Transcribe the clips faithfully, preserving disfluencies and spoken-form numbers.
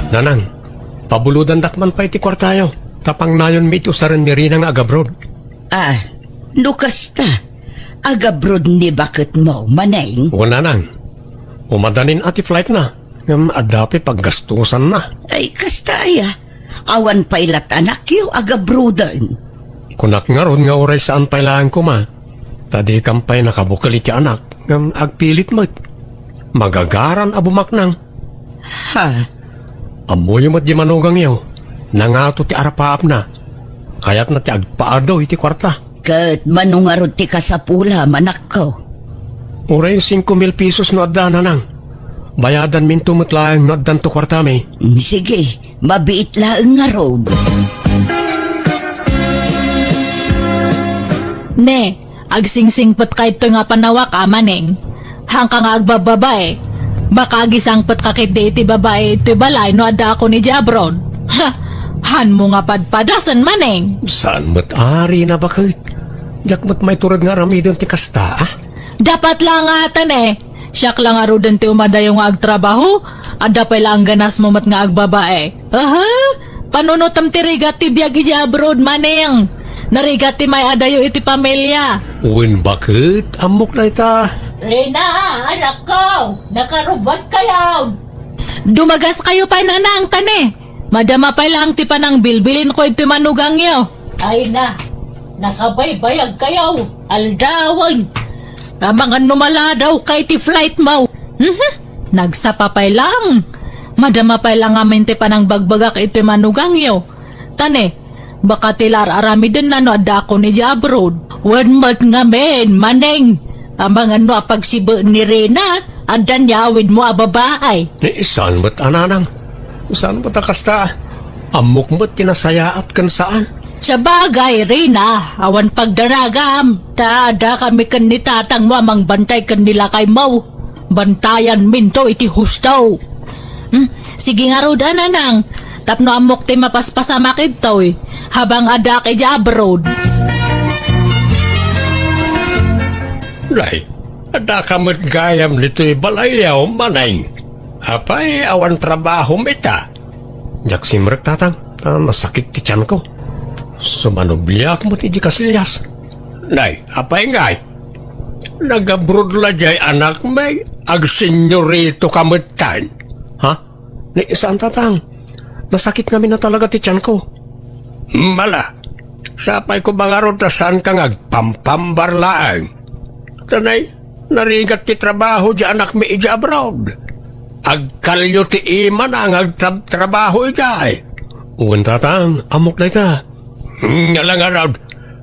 Nanang, pabulodandak man pay ti kuartayo, ta pangnayonmi iti usaren ni Rina nga agabroad. Ah, no kasta, agabroad ni baketmo, Maneng? Wen, Nanang. Umadanin a ti flightna, ngem adda pay paggastusanna. Ay, kasta aya. Awan pay la't anakyo agabroaden. Kunak ngarud nga uray saan pay laeng koma, ta dikam pay nakabukel iti anak, ngem agpilit met. Magagaran a bumaknang. Ha? Ammoyo met di manugangyo, nangato ti arapaapna. Kayatna ti agpaadu iti kuarta. Ket mano ngarud ti kasapulam, anakko? Uray singko mil pesos no adda, Nanang. Bayadanminto met laeng no addanto kuartami. Mm, sige, mabiit laeng ngarud. Ne, agsingsingpetka itoy nga panawak a, Maneng. Haanka nga agbababae. Baka agisangpetka ketdi iti babae itoy balay no addaakon idiay abroad. Ha! Hanmo nga padpadasen, Maneng. Saan met a, Rina, baket? Diak met maitured nga aramiden ti kasta, a? Dapat la nga atan, e. Siak la ngaruden ti umadayo nga agtrabaho, adda pay laeng ganasmo met nga agbabae. Aha! Panunotem ti rigat ti biag idiay abroad, Maneng. Narigat ti may-adayo iti pamilia. Wen, baket? Ammok dayta. Rina, anakko, nakarubat kayo. Dumagas kayo pay, Nanang, tani. Madama pay laeng ti panangbilbilinko iti manugangyo. Ay na, nakabaybayag kayo, aldawen. Amangan no maladaw kay ti flight mo. Mhm. Nagsapa pay laeng. Madama pay laeng amin ti panangbagbagak iti manugangyo. Tani, baka ti la ar-aramidenna no addaakon idiay abroad. Wen met ngamin, Maneng. Amangan no apagsibuen ni Rina, adda ni awidmo a babae. Ni saan met a, Nanang? Saan met a kasta? Ammok met ti nasayaat ken saan. Sabagay, Rina, awan pagdanagam. Ta adda kami ken ni tatangmo a mangbantay ken ni lakaymo. Bantayanminto iti husto. Hmm, sige ngarud a, Nanang, tapno ammok ti mapaspasamak idtoy, habang addaak idiay abroad. Nay, addaka met gayam ditoy balayyo, Maneng. Apay, awan trabahom ita? Diak simrek, Tatang, ta nasakit ti tianko. Sumanubliak met idiay kasillas. Nay, apay ngay? Nag-abroad la diay anakmi, agsenyorito ka metten. Ha? Ni saan, Tatang. Nasakit ngamin a talaga ti tianko. Mala, sapay ko mangarud ta saanka nga agpampambar laeng. Tanay, narigat ti trabaho diay anakmi idiay abroad. Agkalyo ti imana nga agtrab-, trabaho idiay. Wen, Tatang, ammok dayta. Ngala ngarud,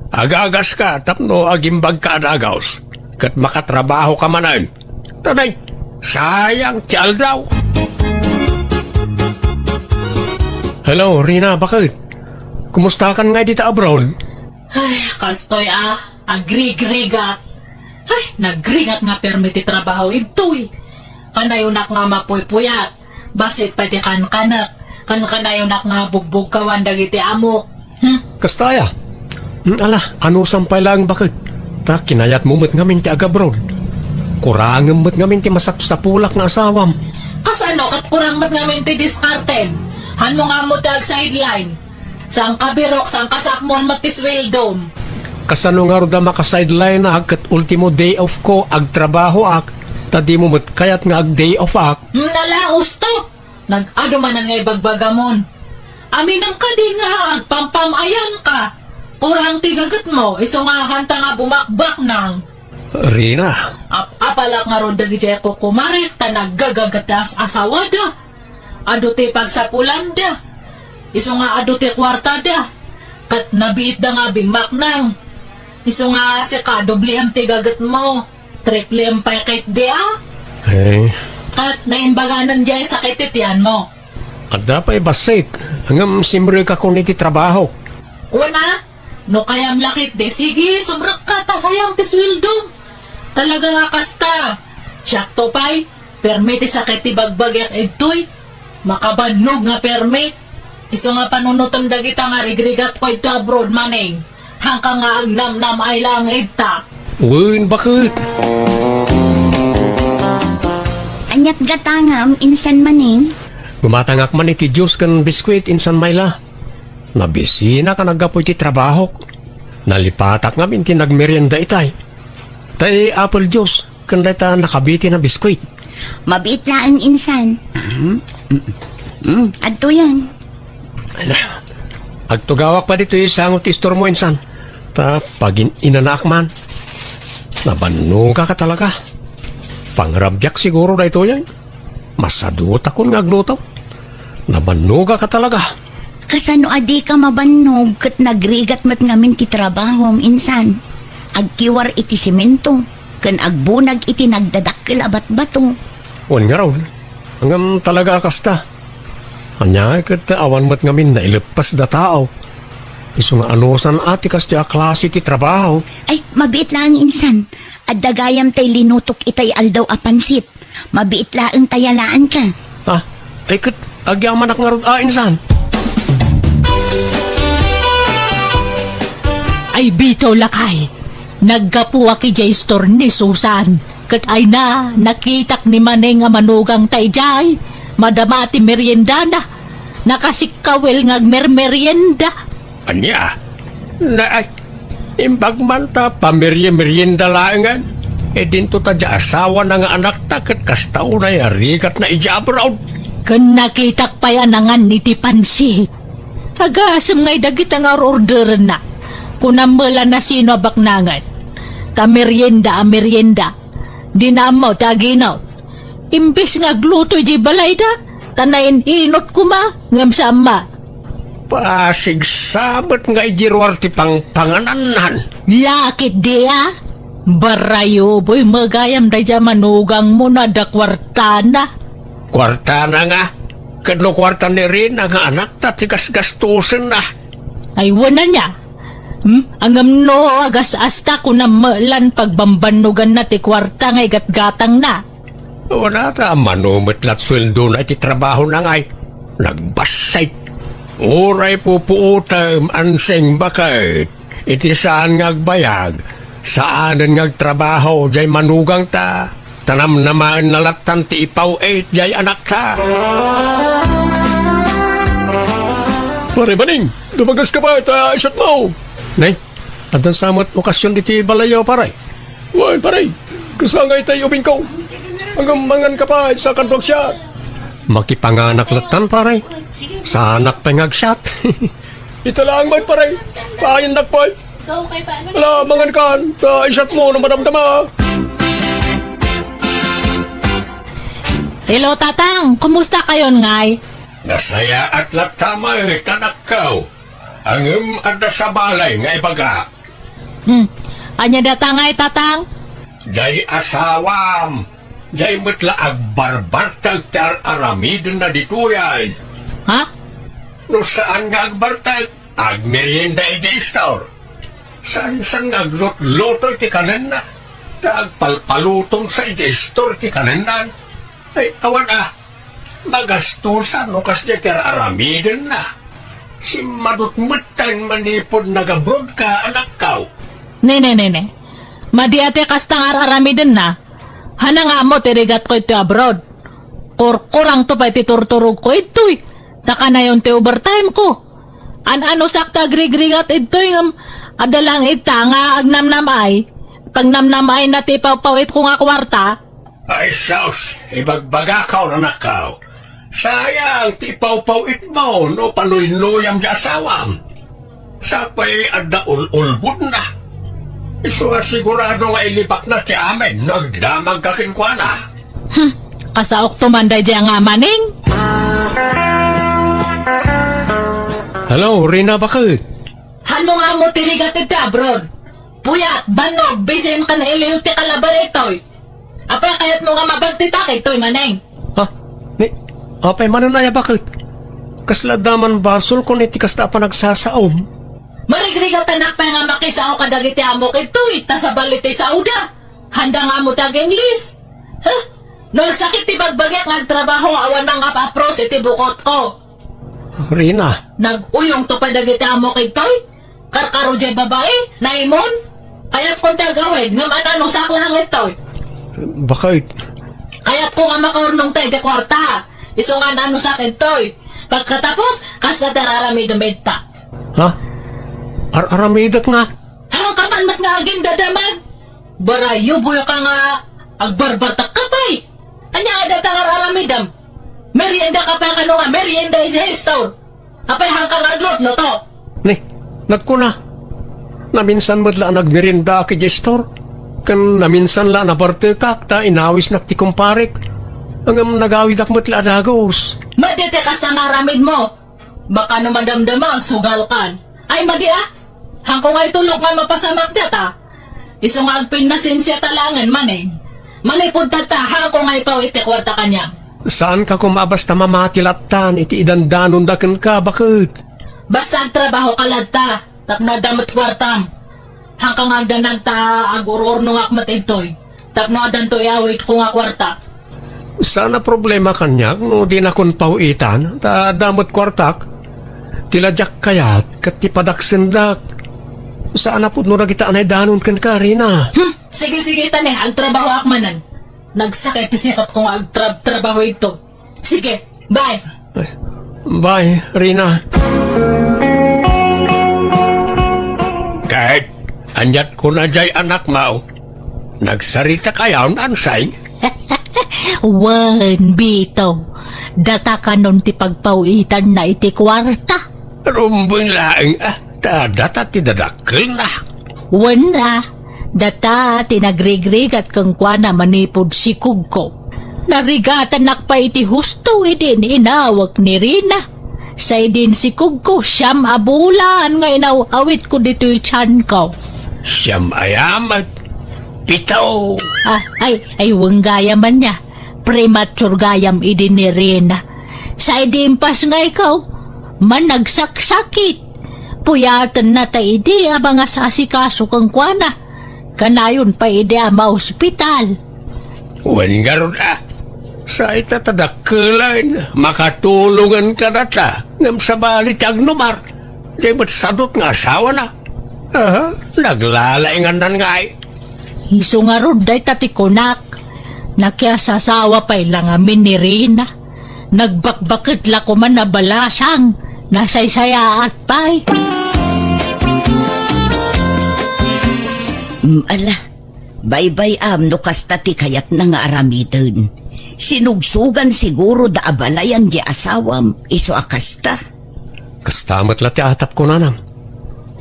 agagaska tapno agimbagka a dagus, ket makatrabahoka manen. Tanay, sayang ti aldaw. Hello, Rina, baket? Kumustakan ngay dita abroad? Ay, kastoy a, agrigrigat. Ay, nagrigat nga permi ti trabaho idtoy. Kanayonak nga mapuypuyat. Bassit pay ti kankanek, kankanayonak nga bugbugkawan dagiti amok. Hmm? Kasta aya? Hmm, ala, anusam pay laeng baket. Ta kinayatmo met ngamin ti agabroad. Kurangem met ngamin ti masapsapulak nga asawam. Kasano ket kurang met ngamin ti diskartem? Hanmo nga ammo ti agsideline. Saan ka birok, saan ka sakmon met ti sweldom? Kasano ngarud a makasideline-ak ket ultimo day off ko, agtrabahoak, ta dimo met kayat nga ag-day off-ak? Hmm, ala, husto! Nag-adu manen nga ibagbagamon. Aminem kadi nga agpampam-ayanka. Kurang ti gagetmo, isu nga haanta nga bumakbaknang. Rina. Ap-, apalak ngarud dagiti kukumarek ta naggagaget ti as-asawada. Adu ti pagsapulanda. Isu nga adu ti kuartada. Ket nabiitda nga bimmaknang. Isu nga sika, dobliem ti gagetmo. Tripliem pay ketdi a. Eh. Ket naimbaganen diay sakit ti tianmo. Adda pay bassit, ngem simrekakon iti trabaho. Una, no kayam la ketdi, sige, sumrekka ta sayang ti sweldom. Talaga nga kasta. Siakto pay, permi ti sakit ti bagbagiak idtoy. Makabannog nga permi. Isu nga panunotem dagita nga rigrigatko idto abroad, Maneng. Haanka nga agnamnam-ay laeng idta. Wen, baket? Aniat gatangam, insan, Maneng? Gumatangak man iti juice ken biskuit insan Myla. Nabisinak a naggapu iti trabahok. Nalipatak ngamin ti nagmerienda itay. Tay apple juice ken dayta nakabiti a biskuit. Mabiit laeng insan. Mm, mm, mm. Adtoyen. Ala, agtugawak pay ditoy sango ti istormo insan. Ta pagin-inanaak man. Nabannogak a talaga. Pangrabiak siguro daytoyen. Masadutakon nga agluto. Nabannogak a talaga. Kasano a dika mabannog ket nagrigat met ngamin ti trabahom insan? Agkiwar iti semento ken agbunag iti nagdadakkel a batbato. Wen ngarud, ngem talaga a kasta. Ania ket awan met ngamin naileppasda tao. Isu nga anusan a ti kastoy a klase ti trabaho. Ay, mabiit laeng insan. Adda gayam tay linutok itay aldaw a pansit. Mabiit laeng ta yalaanka. Ah, ay ket agyamanak ngarud a insan. Ay bitaw lakay, naggapuak idiay istor ni Susan. Ket ay na, nakitak ni Maneng a manugang ta idiay. Madama ti meriendana. Nakasikkawil nga agmermerienda. Ania? Na, ay, imbag man ta pamerye-merienda laengen. E dinto ta diay asawana nga anakta ket kasta unay a rigatna idiay abroad. Ken nakitak pay a nangan iti pansit. Agasem ngay dagita nga or-orderenna. Kunam met la no sino a baknangan. Ta merienda a merienda. Dina ammo ti aginot. Imbes nga agluto idiay balayda, ta nain-inot koma, ngem saan met. Pasigsa met nga idiay ruar ti pangpanganannan. Lakit di a? Barayo, boy, magayam daydiay a manugangmo no adda kuartana. Kuartana nga? Ket no kuarta ni Rina nga anakta ti gasgastosenna? Ay, wen ania? Hmm? Ngem no agas-asta, kunam met la no pagbambannoganna ti kuarta nga igatgatangna. Wen ata, mano met la ti sueldona iti trabahona ngay? Nagbassit. Uray pupuotem, Ansing, baket. Iti saan nga agbayag, saanen nga agtrabaho diay manugangta, ta namnamaenna lattan ti ipaw-it diay anakta. Pare Baning, dumagaska pay ta isyatmo. Nay, addan sa met okasion ditoy balayyo, pare? Wen, pare, kasangay tay ubingko. Ngem manganka pay sa kaduak siat. Makipanganak lattan, pare. Saanak pay nga agsiat. Ita laeng met, pare. Paayonnak pay. Ala, mangankan, ta isyatmo no madamdama. Hello, Tatang. Kumusta kayon ngay? Nasayaat latta met, anakko. Ngem adda sa balay nga ibaga. Hmm. Ania dayta ngay, Tatang? Diay asawam, diay met la agbarbartek ti ar-aramidenna ditoyen. Ha? No saan nga agbartek, agmerienda idiay istor. Saan-saan nga aglutluto iti kanenna, ta agpalpaluton sa idiay istor ti kanenna. Ay, awan a. Magastosan no kasdiay ti ar-aramidenna. Simmadot metten manipud nag-abroad ka, anakko. Ne, ne, ne, ne. Madi a ti kasta nga ar-aramidenna. Hanang ammo ti rigatko iti abroad. Kurkurangto pay ti turturogko itoy. Ta kanayon ti overtime ko. An-anusak ti agrigrigat itoy ngem adda laeng ita nga agnamnam-ay. Pagnamnam-ayna ti pawpaw-itko nga kuarta. Ay, sus, ibagbagakon, anakko. Sayang ti pawpaw-itmo no panuynuyam ti asawam. Sapay adda ul-ulbodna. Isu nga sigurado nga ilibakna ti amin no agdamagka kenkuana. Hmm, kasaokto man daydiay nga Maneng. Hello, Rina, baket? Hanno nga ammo ti rigat iti abroad? Puyat, bannog, bisin ken iliw ti kalabar itoy. Apay a kayatmo nga mabagtitak itoy, Maneng? Ha? Ni, apay manen aya, baket? Kasla adda man basolko iti kasta a panagsasaom. Marigrigatanak pay nga makisao kadagiti amok itoy, ta sabali ti saoda. Handa nga ammo ti ag-Ingles. Huh? No agsakit ti bagbagiak nga agtrabaho, awan mangap-apros iti bukotko. Rina. Nag-uyongto pay dagiti amok itoy? Karkaro diay babai, naimon. Kayatkon ti agawid, ngem an-anusak laeng itoy. Baket? Kayatko nga makaurnongta iti kuarta. Isu nga naanusak ditoy. Pagkatapos, kasta ti ar-aramidem ita. Ha? Ar-aramidek nga? Haanka man met nga agindadamag. Barayuboyka nga agbarbartak ka pay. Ania nga dayta nga ar-aramidem? Merienda ka pay kano nga merienda iti store. Apay, haanka nga aglutluto? Ni, nagkuna, naminsan met la a nagmeriendaak idiay store, ken naminsan la a nabartekak ta inawisnak ti kumparek. Ngem nagawidak met la a dagus. Madi ti kasta nga aramidmo. Baka no madamdama, agsugalkan. Ay, madi a! Haanko nga itulok nga mapasamak dayta. Isu nga agpinnasensiata laengen manen. Manipud tatta, haanko nga ipaw-it ti kuarta kaniam. Saanka koma a basta mamati lattan iti idandanonda kenka, baket? Basta agtrabahoka latta, tapno adda met kuartam. Haanka nga agdanag ta agur-urnongak met ditoy, tapno addanto iawitko nga kuarta. Saan a problema kaniak no dinakon paw-itan, ta adda met kuartak. Ti la diak kayat ket ti padaksendak. Saan a pudno dagita a naidanon kenka, Rina. Hmm, sige, sige, ta ne, agtrabahoak manen. Nagsakit ti sikapko nga agtrab-trabaho ito. Sige, bye. Bye, Rina. Ket, aniat kuna jay anakmo? Nagsarita kayon, Ansay? Wen, Bito. Data kanon ti pagpaw-itanna iti kuarta. Rumbeng laeng, ah, ta data ti dadakkelna. Wen a, data ti nagrigrigat kenkuana manipud sikugko. Narigatanak pay iti husto idi inawek ni Rina. Sa idin sikugko, siam a bulan nga inaw-awitko ditoy tianko. Siam aya met? Pito. Ah, ay, ay, wen gayam ania. Premature gayam idi ni Rina. Sa idi impasngayko, managsaksakit. Puyatenna ta idi a mangasasikaso kenkuana. Kanayon pay idi a maospital. Wen ngarud a, sa ita ta dakkelen, makatulongen kadata, ngem sabali ti agnumar, di met sadut nga asawana. Aha, naglalaingannan ngay. Isu ngarud dayta ti kunak, nakiasasawa pay la ngamin ni Rina. Nagbakbaket la koman a balasang, nasaysayaat pay. Mm, ala, baybay-am no kasta ti kayatna nga aramiden. Sinugsugan siguro da a balayan di asawam, isu a kasta. Kasta met la ti atapko, nanang.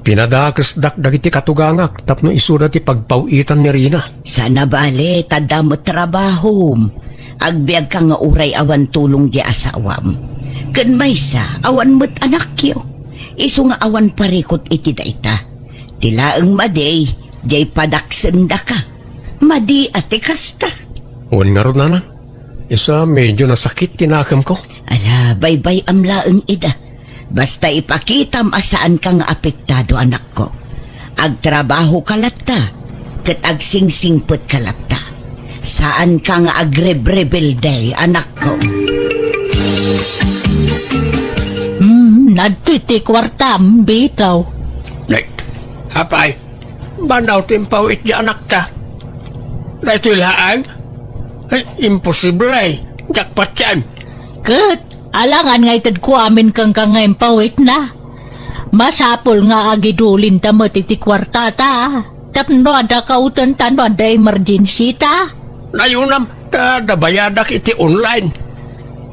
Pinadakesdak dagiti katugangak tapno isuda ti pagpaw-itan ni Rina. Sana bale, ta adda met trabahom. Agbiagka nga uray awan tulong di asawam. Ken maysa, awan met anakyo. Isu nga awan parikut iti dayta. Ti laeng madi, diay padaksendaka. Madi a ti kasta. Wen ngarud, nanang. Isu a medio nasakit ti nakemko. Ala, baybay-am laeng ida. Basta ipakitam a saanka nga apektado, anakko. Agtrabahoka latta, ket agsingsingpetka latta. Saanka nga agrebrebelde, anakko. Hmm, adtoy ti kuartam, Bito. Nay, apay, Banaw ti impaw-it ti anakta. Daytoy laeng? Ay, imposible. Jackpot yan. Ket, alangan nga itedko amin kenka nga impaw-itna. Masapul nga agidulinta met iti kuartata. Tapno adda kautenta no adda emergency ta. Nayunam, ta nabayadak iti online.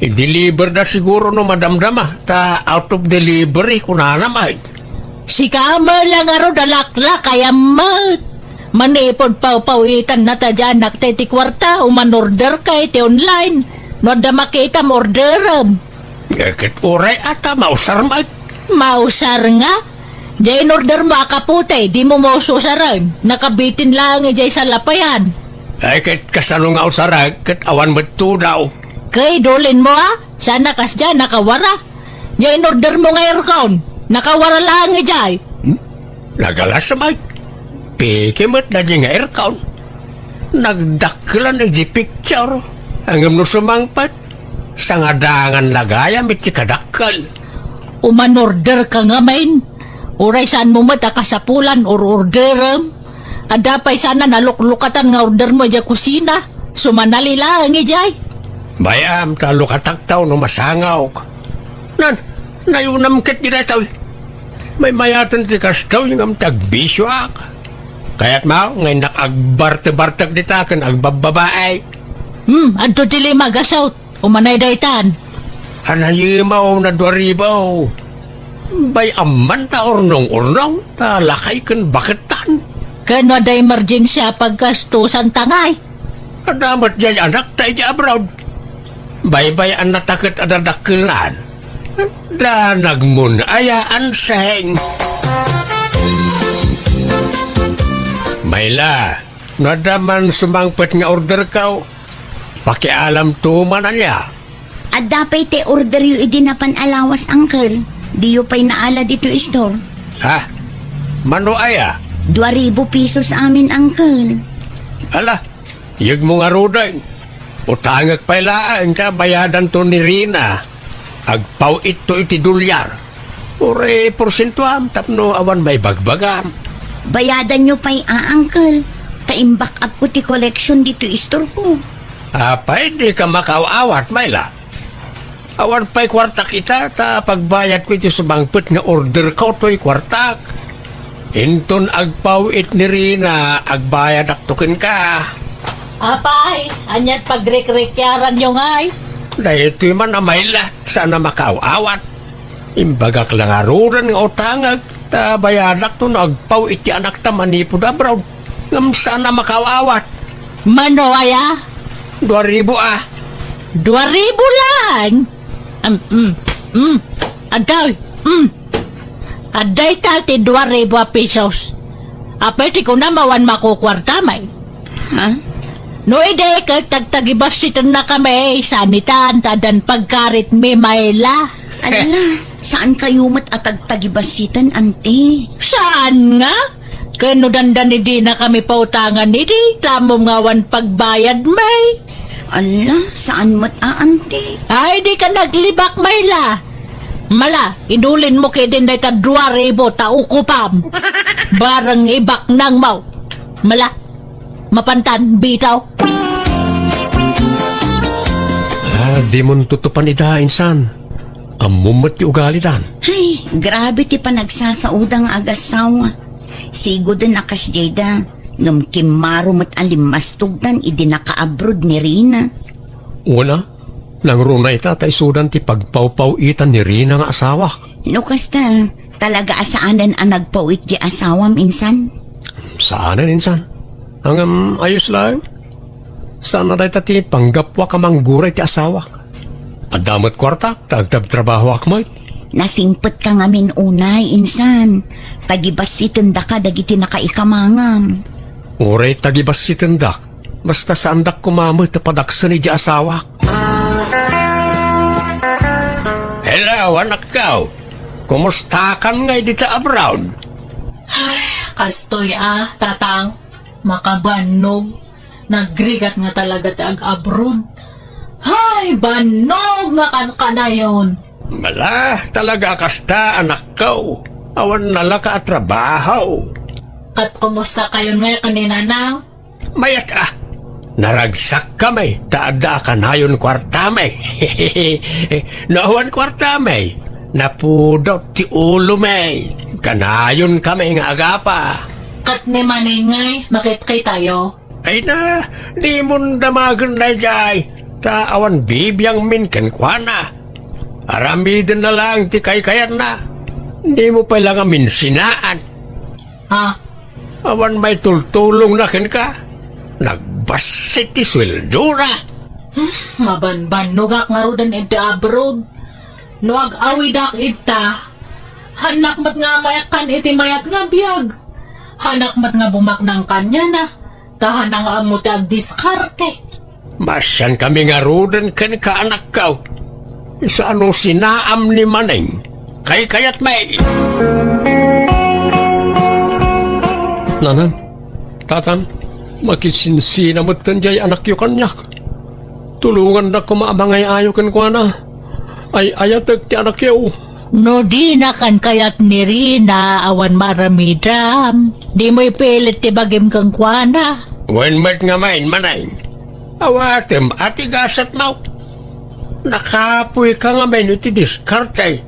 I-deliver da siguro no madamdama, ta out of delivery, kunana met. Sika met la ngarud a laklakayam met. Manipud pawpawitanna ta diay anakta iti kuarta, umanorder ka iti online. No adda makitam, orderem. Eh, ket uray ata, mausar met. Mausar nga? Diay inorder mo a kapote, dimo maus-usaren. Nakabitin laeng idiay salapayan. Ay, ket kasano nga usarek, ket awan met tudaw. Ket idulin mo, a? Saan a kasdiay, nakawara. Diay inorder mo nga aircon, nakawara laeng idiay. Hmm? Nagalas met. Peke met daydiay nga aircon. Nagdakkelan idiay picture. Ngem no sumangpet, sangadangan la gayam iti kadakkel. Umanorder ka ngamin. Uray saan mo met a kasapulan or orderem. Adda pay saan a naluklukatan nga order mo idiay kusina. Sumanali laeng idiay. Bay-am ta lukatakto no masangawk. Nan, nayunam ket daytoy. Maymayaten ti kastoy ngem ti agbisioak. Kayatmo nga innak agbartebartek dita ken agbabbabae. Hmm, adto ti lima gasut. Umanay daytan. Anayimaw na dua ribu. Bay-am man ta urnong-urnong, ta lakay ken bakettan. Ken no adda emergency a paggastusan ta ngay? Adda met jay anakta idiay abroad. Baybay-annata ket adda dakkelan. Da nagmun aya anseng. Mayla, no adda man sumangpet nga orderko, pakialamto man ania. Adda pay ti orderyo idi napan a lawas, uncle. Diyo pay naala ditoy store. Ha? Mano aya? Dua ribu pesos amin, uncle. Ala, yegmo ngaruden. Utangek pay laeng ta bayadanto ni Rina. Agpaw-itto iti dolyar. Uray porsientoam tapno awan maibagbagam. Bayadanyo pay a, uncle. Ta imbak-upko ti collection ditoy istorko. Apay, dika makaaw-awat, Mayla. Awan pay kuartak ita, ta pagbayadko iti sumangpet nga orderko toy kuartak. Inton agpaw-it ni Rina, agbayadakto kenka. Apay, aniat pagrikrikiaranyo ngay? Daytoy man a Mayla, saan a makaaw-awat. Imbagak la ngaruden nga utangek, ta bayadakto no agpaw-it ti anakta manipud abroad. Ngem saan a makaaw-awat. Mano aya? Dua ribu a. Dua ribu lang? Am, mm, mm. Adtoy, mm. Adda ita ti dua ribu a pesos. Apay ti kunam awan makukuarta, may? Ha? No idi ket tagtagibassitennakami, sanitan ta addan pagkaritmi, Mayla. Ala, saan kayo met a tagtagibassiten, ante? Saan nga? Ken no dandani dinakami pautangan idi, tamom nga awan pagbayadmi. Ala, saan met a, ante? Ay, dika naglibak, Mayla. Mala, idulinmo ketdin dayta dua ribu ta ukupam. Bareng ibaknangmo. Mala, mapantan, bitaw. Ah, dimonto tutupan ida, insan. Ammom met ti ugalidan. Ay, grabe ti panagsasaoda nga agasawa. Sigoden a kasdiay da, ngem kimmaro met a limmastogdan idi nakaabroad ni Rina. Wen a, nangruna ita ta isudan ti pagpawpaw-itan ni Rina nga asawak. No kasta, talaga a saanen a nagpaw-it ti asawam, insan? Saanen, insan. Ngem, ayos laeng. Saan a dayta ti panggapuak a mangguray ti asawak. Adda met kuartak ta agtabtrabahoak met. Nasingpetka ngamin unay, insan. Tagibassitendaka dagiti nakaikamangam. Uray tagibassitendak, basta saandak koma met a padaksen idiay asawak. Hello, anakko. Kumustakan ngay dita abroad? Ay, kastoy a, tatang. Makabannog. Nagrigat nga talaga ti ag-abroad. Hay, bannog nga kankanayon! Mala, talaga a kasta, anakko. Awan nalaka a trabaho. Ket kumusta kayon ngay ken ni Nanang? Mayat a. Naragsak kami, ta adda a kanayon kuartami. No awan kuartami, napudot ti ulomi. Kanayon kami nga agapa. Ket ni Maneng ngay, makitkitayo? Ay na, dimon damagen daydiay, ta awan bibiangmin kenkuana. Aramidenna laeng ti kaykayatna. Dimo pay la nga minsinaan. Ah. Awan maitultulongna kenka. Nagbassit ti sueldona. Hmm, mabanbannogak ngaruden iti abroad. No ag-awidak ita, hanak met nga amayatkan iti mayat nga biag. Hanak met nga bumaknang kaniana, ta hanak nga ammo ti agdiskarte. Maasiankami ngaruden kenka, anakko. Isu a no sinaam ni Maneng, kaykayatmi. Nanang, tatang, makisinsina metten jay anakyo kaniak. Tulongandak koma a mangay-ayo kenkuana. Ay-ayatek ti anakyo. No dina kankayat ni Rina, awan maaramidam. Dimo ipilit ti bagim kenkuana. Wen met ngamin, Maneng. Awatem a ti gasatmo. Nakapoy ka ngamin iti diskarte.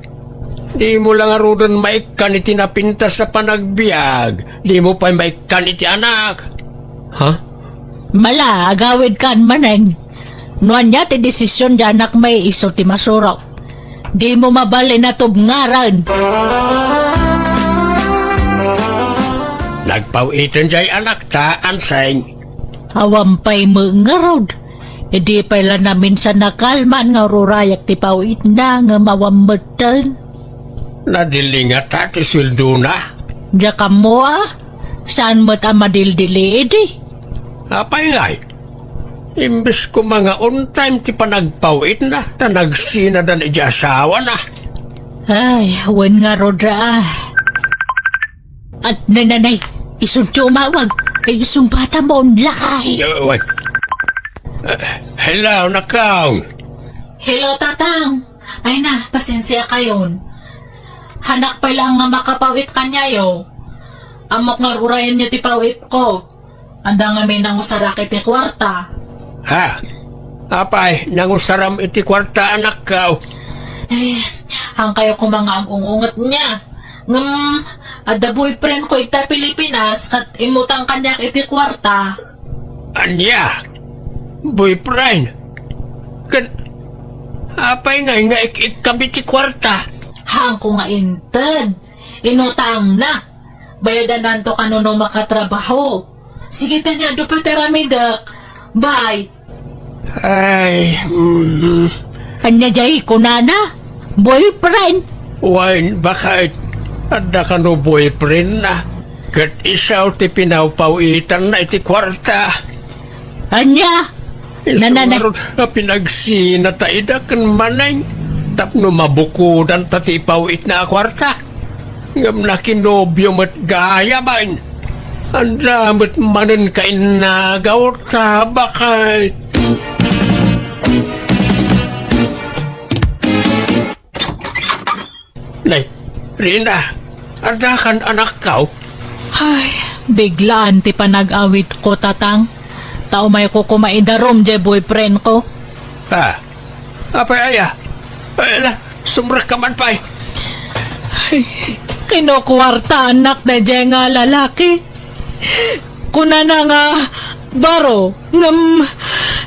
Dimo la ngaruden maikkan iti napintas a panagbiag. Dimo pay maikkan iti anak. Ha? Mala, agawidkan, Maneng. No ania ti desisyon ti anakmi, isu ti masurok. Dimo mabalin a tubngaran. Nagpaw-iten jay anakta, Anseng. Awan pay met ngarud. Idi pay la naminsan a kalman nga ururayak ti paw-itna ngem awan metten. Nadili ngata ti sueldona? Diak ammo a. Saan met a madildili idi? Apay ngay? Imbes koma nga on time ti panagpaw-itna, ta nagsinadan iti asawana. Ay, wen ngarud a. At nananay, isun ti umawag. Ay, sumbata mo, lakay. Eh, wait. Eh, hello, Nakang. Hello, Tatang. Ay na, pasensia kayon. Hanak pay lang nga makapaw-it kanyayo. Ammok nga rurayan nyo ti paw-it ko. Adda ngamin nangusarak iti kuarta. Ha? Apay, nangusaram iti kuarta, anakko? Eh, hangkayo koma nga agung-unget niya. Ngem, adda boyfriend ko ita Pilipinas, ket immutang kaniak iti kuarta. Ania? Boyfriend? Ket, apay ngay nga ik-ikkam iti kuarta? Hangko nga inted. Inutangna. Bayadananto kano no makatrabaho. Sige, tanya, adu pay ti aramidek. Bye. Ay, mm. Ania jay kunana? Boyfriend? Wen, baket. Adda kano boyfriend na. Ket isu ti pinawpaw-itanna iti kuarta. Ania? Isu ngarud a pinagsina ta ida ken Maneng tapno mabukodanta ti ipaw-itna a kuarta. Ngem nakinobio met gayamen. Ania met manen kainnagaw ta, baket. Nay, Rina, adda kan anakko? Ay, biglaan ti panag-awidko, Tatang. Ta umayko koma idarum jay boyfriend ko. Ah, apay aya? Ay, ala, sumrekka man pay. Ay, kinukuartaannak dayjay nga lalaki. Kunana nga baro, ngem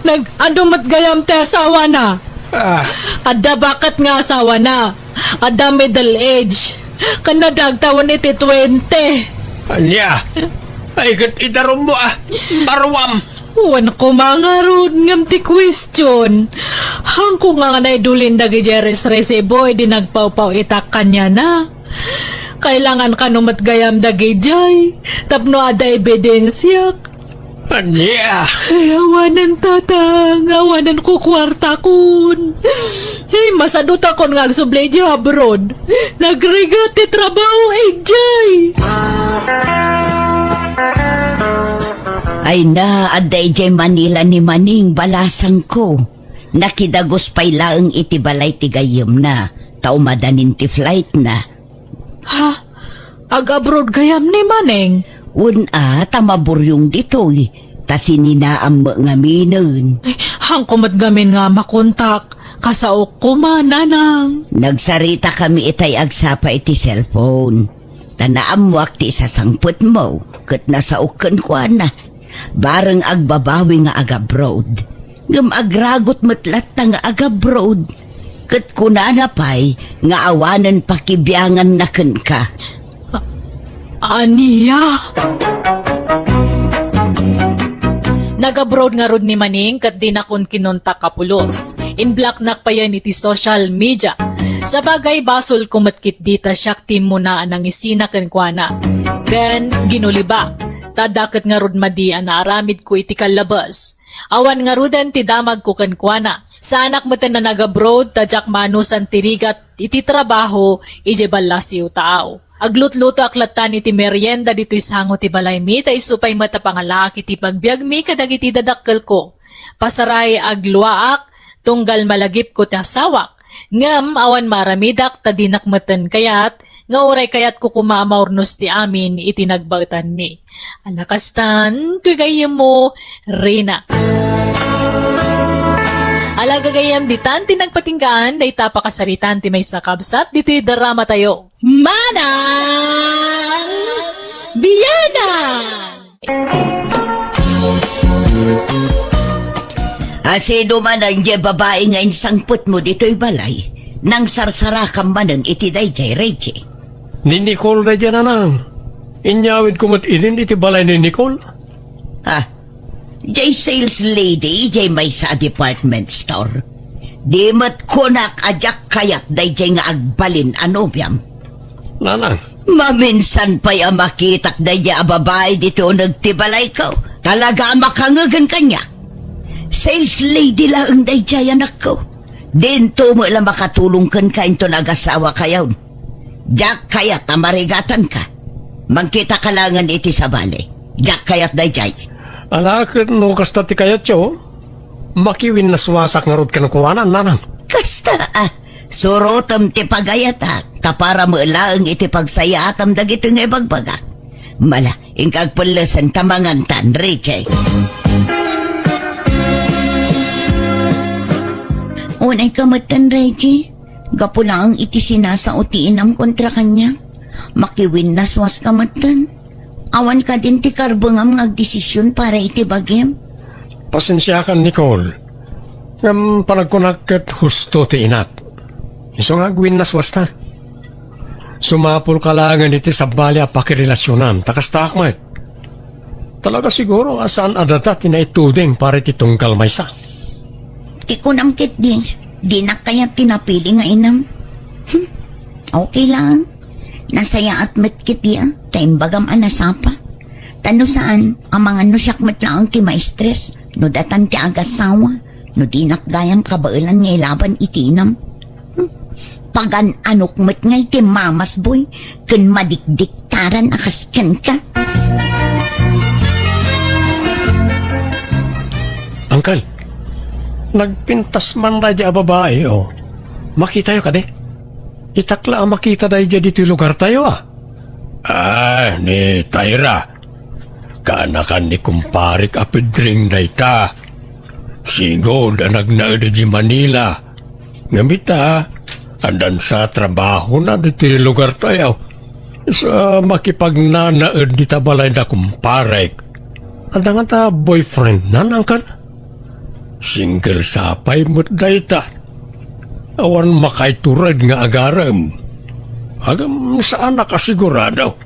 nag-adu met gayam ti asawana. Ah. Adda baket nga asawana. Adda middle age. Ken nadagtawen iti twenty. Ania? Ay, ket idarummo a. Baruam. Wen koma ngarud ngem ti question. Hangko nga naidulin dagiti resresibo idi nagpawpaw-itak kaniana. Kailangan kano met gayam dagijay tapno adda ebidensiak. Ania? Ay, awanen, Tatang. Awanen ko kuartakon. Ay, masadutakon nga agsubli iti abroad. Nagrigat ti trabaho, ijay. Ay na, adda ijay Manila ni Maneng, balasangko. Nakidagus pay laeng iti balay ti gayyemna, ta umadanin ti flightna. Ha? Ag-abroad gayam ni Maneng? Wen a, ta maburyong ditoy, ta sininaam met ngaminen. Ay, hangko met ngamin nga makontak. Kasaok koma, Nanang. Nagsaritakami itay agsapa iti cellphone. Ta naammoak ti isasangpetmo, ket nasaok kenkuana. Bareng agbabawi nga agabroad. Ngem agragot met latta nga agabroad. Ket kunana pay nga awanen pakibianganna kenka. A-, ania? Nagabroad ngarud ni Maneng ket dinakon kinontak a pulos. Inblocknak payen iti social media. Sabagay, basolko met ketdi ta siak ti immuna a nangisina kenkuana. Ken ginulibak. Ta adda ket ngarud madi a naaramidko iti kallabes. Awan ngaruden ti damagko kenkuana. Saanak metten a nagabroad ta diak maanusan ti rigat iti trabaho idiay ballasiw taaw. Aglutlutoak lattan iti merienda ditoy sango ti balaymi ta isu pay met a pangalaak iti pagbiagmi kadagiti dadakkelko. Pasaray agluaak tunggal malagipko ti asawak. Ngem awan maaramidak ta dinak metten kayat nga uray kayatko koma a maurnos ti amin iti nagbaetanmi. Ala kastan, toy gayyemmo, Rina. Ala gagayem, ditan ti nagpatinggaan dayta a pakasaritaan ti maysa a kabsat ditoy drama tayo. Manang Biyanan! Asino manen diay babai nga insangpetmo ditoy balay? Nangsarsarakam manen iti daydiay, Reggie. Ni Nicole daydiay, nanang. Inyawidko met inin iti balay ni Nicole. Ah, diay sales lady diay maysa a department store. Di met kunak a diak kayat daydiay nga agbalin a nobiam. Nanang. Maminsan pay a makitak daydiay a babai ditoy uneg ti balayko. Talaga a makangegen kaniak. Sales lady laeng daydiay, anakko. Dinto met la makatulong kenka inton agasawakayon. Diak kayat a marigatanka. Mangkitaka laengen iti sabali. Diak kayat daydiay. Ala, ket no kasta ti kayatyo, makiwinnaswasak ngarud kenkuana, nanang. Kasta, ah, surotem ti pagayatak, ta para met laeng iti pagsayaatam dagitoy nga ibagbagak. Mala, inka agpellesen ta mangantan, Richie. Unayka metten, Reggie. Gapu laeng iti sinasao ti inam kontra kaniak, makiwinnaswaska metten. Awan kadin ti karbengam nga agdesision para iti bagim? Pasensiakan, Nicole. Ngem panagkunak ket husto ti inak. Isu nga agwinnaswasta. Sumapulka laengen iti sabali a pakirelasionan, ta kastaak met. Talaga siguro a saan a data ti naituding para iti tunggal maysa. Ti kunam ketdi, dinak kayat ti napili nga inam. Hmm, okay lang. Nasayaat met ketdi, ah, ta imbagam a nasapa. Ta no saan, amangan no siak met laeng ti maistres, no datan ti agasawa, no dinak gayam kabaelan nga ilaban iti inam. Hmm. Pagan-anok met ngay ti mamasboy ken madikdiktaran a kas kenka. Uncle, nagpintas man daydi a babai, o. Makitayo kadi? Itak la a makita daydi ditoy lugartayo, a. Ah, ni Tyra. Kaanakan ni kumparek a Pedring dayta. Sigud a nagnaed idiay Manila. Ngem ita, addan sa trabahona ditoy lugartayo. Sa makipagnanaed dita balayda kumparek. Adda ngata boyfriendna, uncle? Single sa pay met dayta. Awan makaitured nga agarem. Ngem saanak a sigurado.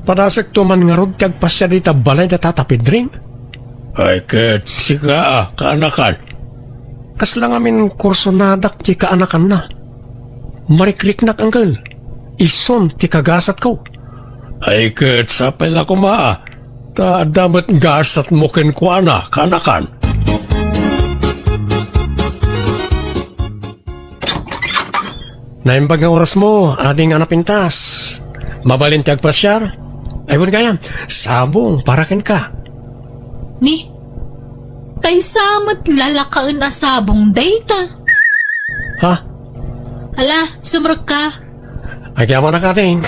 Padasekto man ngarud ti agpasiar dita balay da Tata Pedring? Ay, ket sika, kaanakan. Kasla ngamin kursonadak ti kaanakanna. Marikriknak, uncle. Isun ti kagasatko. Ay, ket sapay la koma, ta adda met gasatmo kenkuana, kaanakan. Naimbag nga orasmo, ading a napintas. Mabalin ti agpasiar? Ay, wen gayam, sabong para kenka. Ni, kaysa met lalakaen a sabong dayta. Ha? Ala, sumrekka. Agyamanak, ading.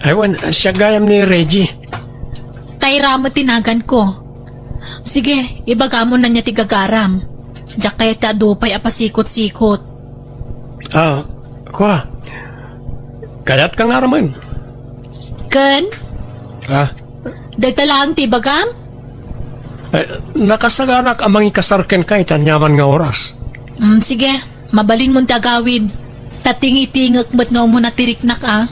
Ay, wen, siak gayam ni Reggie. Tyra met ti naganko. Sige, ibagam no ania ti gagaram. Diak kayat ti adu pay a pasikot-sikot. Ah, kua. Kayatka nga aramem? Ken? Ah. Dayta laeng ti ibagam? Eh, nakasaganak a mangikasar kenka iti aniaman nga oras. Mm, sige. Mabalinmon ti agawid. Ta tingitingek met nga umuna ti riknak, a.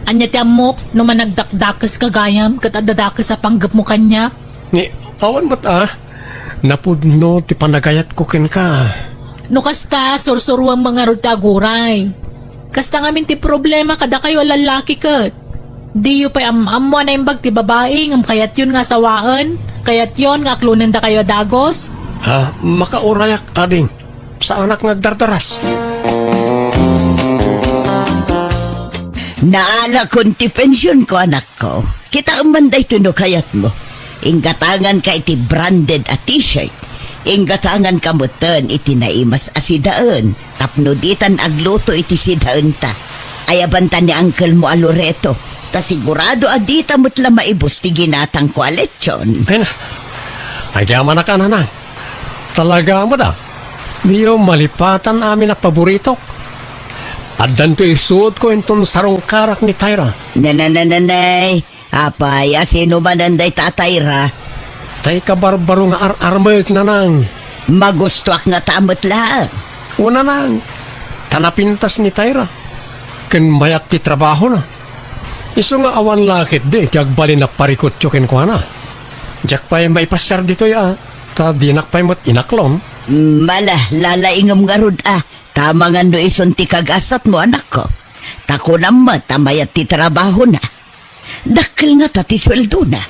Ania ti ammok no managdakdakeska gayam ket adda dakes a panggepmo kaniak? Ni, awan met, a. Napudno ti panagayatko kenka. No kasta, sursuruem ngarud ti aguray. Kasta ngamin ti problema kadakayo a lallaki ket. Diyo pay am-ammo a naimbag ti babai ngem kayatyon nga asawaen? Kayatyon nga aklonendakayo a dagus? Ah, makaurayak, ading. Saanak nga agdardaras. Naalakon ti pensionko, anakko. Kitaem man daytoy no kayatmo. Inggatanganka iti branded a t-shirt. Inggatanganka metten iti naimas a sidaen tapno ditan agluto iti sidaenta. Ayabanta ni uncle mo a Loreto, ta sigurado a dita met la maibus ti ginatangko a lechon. Ay na. Agyamanak, nanang. Talaga met a. Diyo malipatan amin a paboritok. Addanto isuotko inton sarungkarak ni Tyra. Nananananay, apay, a sino manen dayta a Tyra? Tay kabarbaro nga ar-armek, nanang. Magustoak ngata met laeng. O, nanang, ta napintas ni Tyra. Ken mayat ti trabahona. Isu nga awan la ketdi ti agbalin a parikutyo kenkuana. Diak pay maipasiar ditoy a, ta dinak pay met inaklon. Mala, lalaingem ngarud a, ta amangan no isun ti kagasatmo, anakko. Ta kunam met a mayat ti trabahona. Dakkel ngata ti sueldona.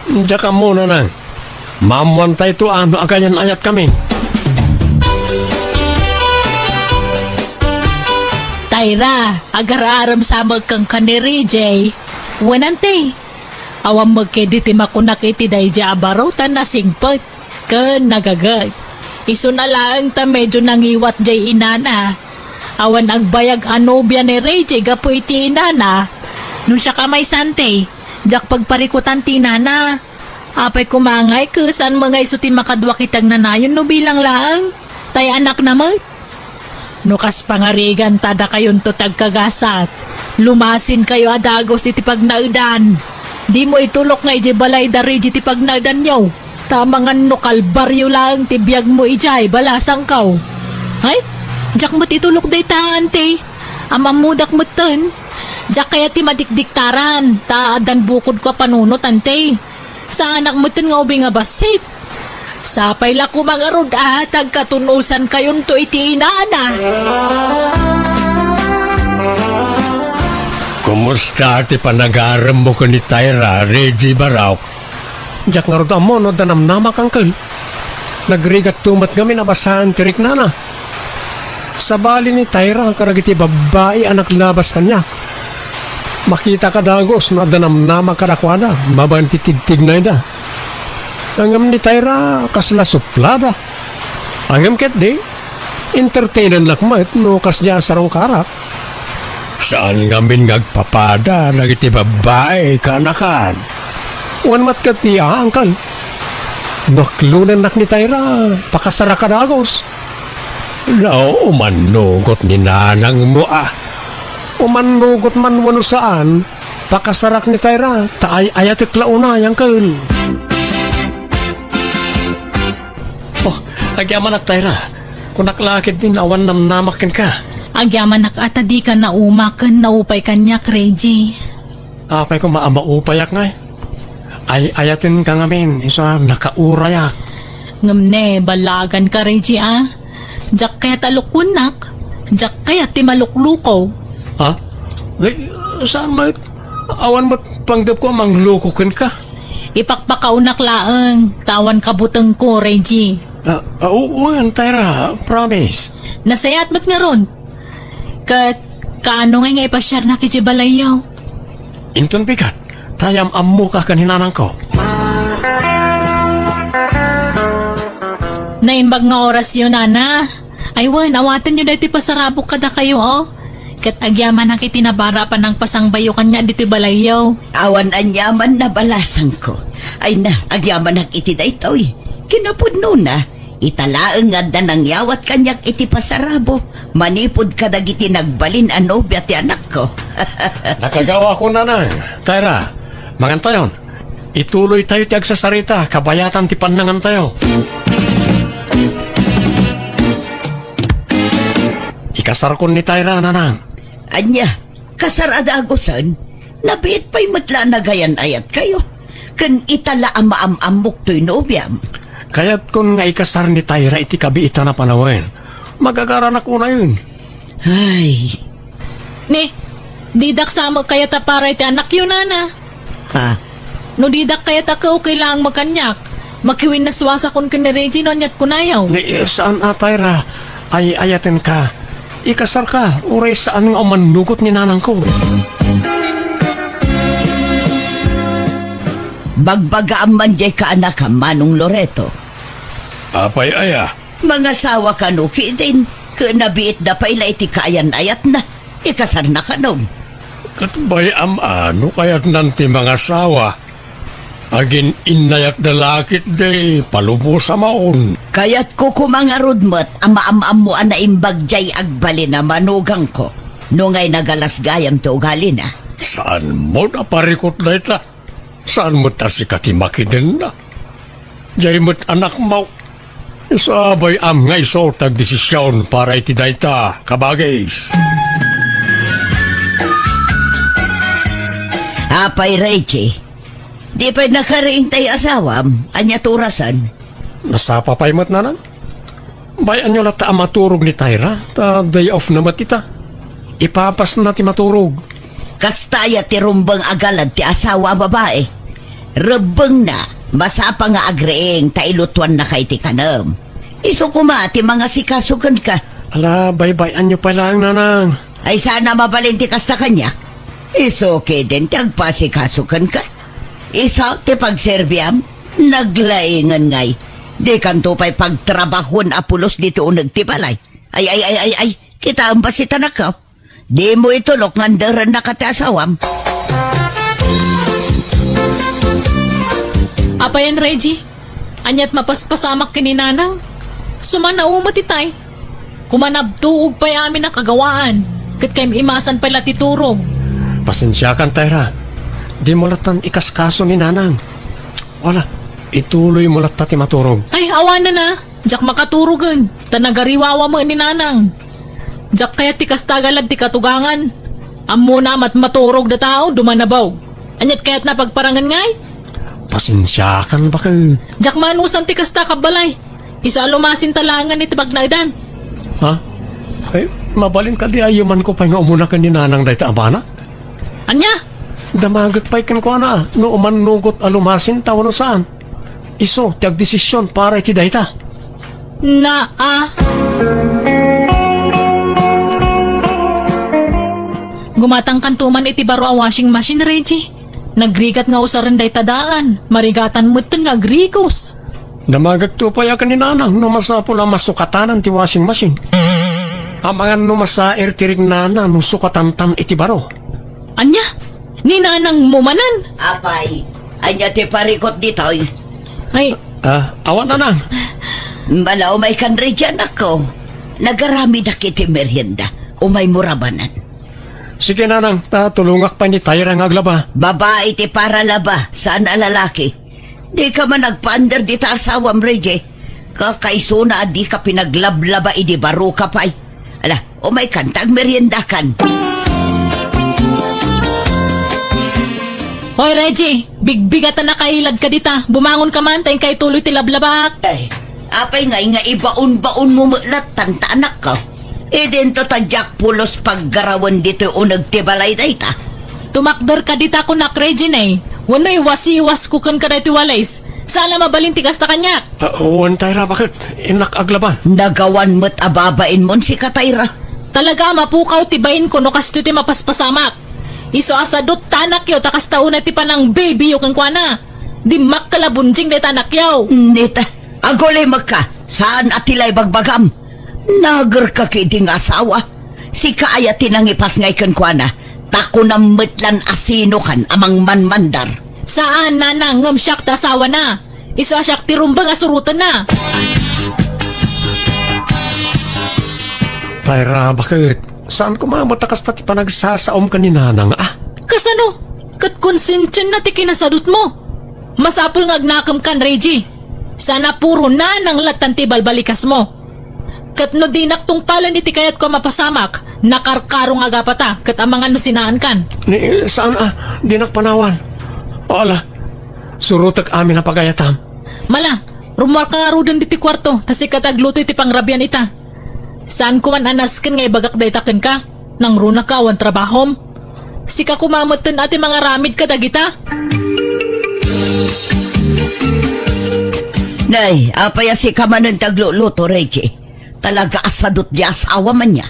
Diak ammo, nanang. Maammoantayto a no agayan-ayatkami. Tyra, agar-arem sa met kenka ni Reggie. Wen, anti. Awan met ketdi ti makunak iti daydiay a baro ta nasingpet ken nagaget. Isu na laeng ta medio nangiwat diay inana. Awan agbayag a nobia ni Reggie gapu iti inana. No siak a maysa, anti, diak pagparikutan ti inana. Apay koma ngay, ket saan met nga isu ti makaduak iti agnanayon no bilang laeng? Tay anakna met. No kas pangarigan ta dakayonto ti agkagasat, lumasinkayo a dagus iti pagnaedan. Dimo itulok nga idiay balay da Reggie ti pagnaedanyo. Ta amangan no kalbario laeng ti biagmo idiay balasangko. Hay, diak met itulok dayta, anti. Am-ammodak metten. Diak kayat ti madikdiktaran, ta addan bukodko a panunot, anti. Saanak metten nga ubing a bassit. Sapay la koma ngarud a ta agkatun-osankayonto iti inana. Kumusta ti panagaremmo ken ni Tyra, Reggie Barok? Diak ngarud ammo no adda namnamak, angkel. Nagrigatto met ngamin a basaen ti riknana. Sabali ni Tyra kadagiti babbai a naglabas kaniak. Makitak a dagus no adda namnamak kadakuada babaen ti tigtignayda. Ngem ni Tyra, kasla suplada. Ngem ketdi, entertainennak met no kasdiay a sarungkarak. Saan ngamin nga agpapada dagiti babbai, kaanakan. Wen met ketdi, angkel. No aklonennak ni Tyra, pakasarak a dagus. No, umannugot ni nanangmo a. Umannugot man wenno saan, pakasarak ni Tyra, ta ay-ayatek la unay, angkel. Oh, agyamanak, Tyra. Kunak la ketdin awan namnamak kenka. Agyamanak a ta dika nauma ken naupay kaniak, Reggie. Apay koma a maupayak ngay? Ay-ayatenka ngamin, isu a nakaurayak. Ngem ne, ballaaganka, Reggie, a. Diak kayat a lukuennak. Diak kayat ti malukluko. Ha? Ay, saan met? Awan met panggepko a mangluko kenka. Ipakpakaonak laeng, ta awan kabutengko, Reggie. Ah, ah, oo, wen, Tyra, promise. Nasayaat met ngarud. Ket, kaano ngay nga ipasiarnak idiay balayyo? Inton bigat, ta am-ammoka ken ni nanangko. Naimbag nga orasyo, nana. Ay wen, awatenyo daytoy pasarabok kadakayo, o. Ket agyamanak iti nabara a panangpasangbayo kaniak ditoy balayyo. Awan aniamanna, balasangko. Ay na, agyamanak iti daytoy. Kinapudnona, ita laeng nga adda nangyawat kaniak iti pasarabo, manipud kadagiti nagbalin a nobia ti anakko. Nakagawakon, nanang. Tyra, mangantayon. Ituloytayo ti agsasarita, kabayatan ti pannangantayo. Ikasarkon ni Tyra, nanang. Ania, kasar a dagusen? Nabiit pay met la a nagayan-ayatkayo. Ken ita la a maam-ammok toy nobiam. Kayatkon nga ikasar ni Tyra iti kabiitan a panawen. Magagaranak unayen. Ay. Ni, didak sa met kayat a para iti anakyo, nana. Ha? No didak kayat a, okay laeng met kaniak. Makiwinnaswasakon ken ni Reggie no aniat kunayo. Ni, saan a, Tyra. Ay-ayatenka. Ikasarka, uray saan nga umannugot ni nanangko. Bagbagaam man diay kaanakam, Manong Loreto. Apay aya? Mangasawa kano ketdin, ket nabiitda pay la iti kaayan-ayatna. Ikasarna kanon. Ket bay-am a no kayatnan ti mangasawa. Agin-innayatda la ketdi, palubos a maon. Kayatko koma ngarud met a maam-ammo a naimbag diay agbalin a manugangko, no ngay nagalas gayam ti ugalina. Saanmo a parikut dayta? Saan met a sika ti makidenna? Diay met anakmo. Isu a bay-am nga isu ti agdesision para iti dayta, kabagis. Apay, Reggie, di pay nakariing tay asawam? Ania ti orasen? Nasapa pay met, nanang? Bay-anyo latta a maturog ni Tyra, ta day off na met ita. Ipapasna ti maturog. Kasta aya ti rumbeng a galad ti asawa a babai. Rebbengna, masapa nga agriing ta ilutuannaka iti kanem. Isu koma ti mangasikaso kenka. Ala, baybay-anyo pay laeng, nanang. Ay, saan a mabalin ti kasta kaniak? Isu ketdin ti agpasikaso kenka. Isu ti pagserbiam, naglaingen ngay. Dikanto pay pagtrabahoen a pulos ditoy uneg ti balay. Ay, ay, ay, ay, ay, kitaem basi ti anakko. Dimo itulok nga anderennaka ti asawam. Apayen, Reggie? Aniat mapaspasamak ken ni Nanang? Sumanaw met itay. Koma nabtuog pay amin a kagawaan, ket kaim-imasan pay la ti turog. Pasensiakan, Tyra. Dimo lattan ikaskaso ni Nanang. Wala, ituloymo latta ti maturog. Ay, awanen a. Diak makaturogen, ta nagariwawa met ni Nanang. Diak kayat ti kasta a galad ti katugangan. Ammona a matmaturog da tao, dumanabaw. Aniat kayatna pagparangen ngay? Pasensiakan, baket. Diak manusan ti kasta, kabbalay. Isu a lumasinta laengen iti pagnaedan. Ha? Ay, mabalin kadi a yumanko pay nga umuna ken ni Nanang dayta a bana? Ania? Damagek pay kenkuana no umannugot a lumasinta wenno saan. Isu ti agdesision para iti dayta. Naa. Gumatangkanto man iti baro a washing machine, Reggie. Nagrigat nga usaren dayta daan. Marigatan metten nga agrikos. Damagekto pay a ken ni Nanang no masapul a masukatanan ti washing machine. Amangan no masair ti rignana no sukatantan iti baro. Ania? Ni Nanangmo manen? Apay, ania ti parikut ditoy? Ay. Ah, awan, Nanang. Bala, umaykan, Reggie, anakko. Nagaramidak iti merienda. Umaymo rabanen. Sige, Nanang, ta tulongak pay ni Tyra nga aglaba. Babai ti paralaba, saan a lalaki. Dika man agpaandar dita asawam, Reggie. Kakaisuna a dika pinaglablaba idi baroka pay. Ala, umaykan ta agmeriendakan. Hoy, Reggie, bigbigatan a kailadka dita. Bumangonka man, ta inka ituloy ti lablabak. Ay, apay ngay nga ibaon-baonmo met lattan ta anakko? Idinto ta diak pulos paggarawen ditoy uneg ti balay dayta. Tumakderka dita kunak, Regine, wenno iwasiwasko kenka daytoy walis. Saan a mabalin ti kasta kaniak. Ah, wen, Tyra, baket? Innak aglaba. Nagawan met a babainmon sika, Tyra. Talaga a mapukaw ti bainko no kastoy ti mapaspasamak. Isu a sadut ta anakyo ta kasta unay ti panangbabyyo kenkuana. Dimmakkel a bunjing dayta anakyo. Nita, agulimekka, saan a ti la ibagbagam. Nagerka ketdi nga asawa. Sika aya ti nangipasngay kenkuana, ta kunam met lan a sinokan a mangmanmandar. Saan, Nanang, ngem siak ti asawana. Isu a siak ti rumbeng a surotenna. Tyra, baket? Saan koma met a kasta ti panagsasaom ken ni Nanang, a? Kasano? Ket konsensianna ti kinasadutmo. Masapul nga agnakemkan, Reggie. Saan a puro Nanang lattan ti balbalikasmo. Ket no dinak tungpalen iti kayatko a mapasamak, nakarkaro nga agapata, ket amangan no sinaankan. Ni, saan a, dinak panawan. O ala, surotek amin a pagayatam. Mala, rummuarka ngaruden ditoy kuarto, ta sika ti agluto iti pangrabian ita. Saanko man a nasken nga ibagak dayta kenka, nangrunaka awan trabahom. Sika koma metten a ti mangaramid kadagita. Nay, apay a sika manen ti agluluto, Reggie? Talaga a sadut ti asawam ania.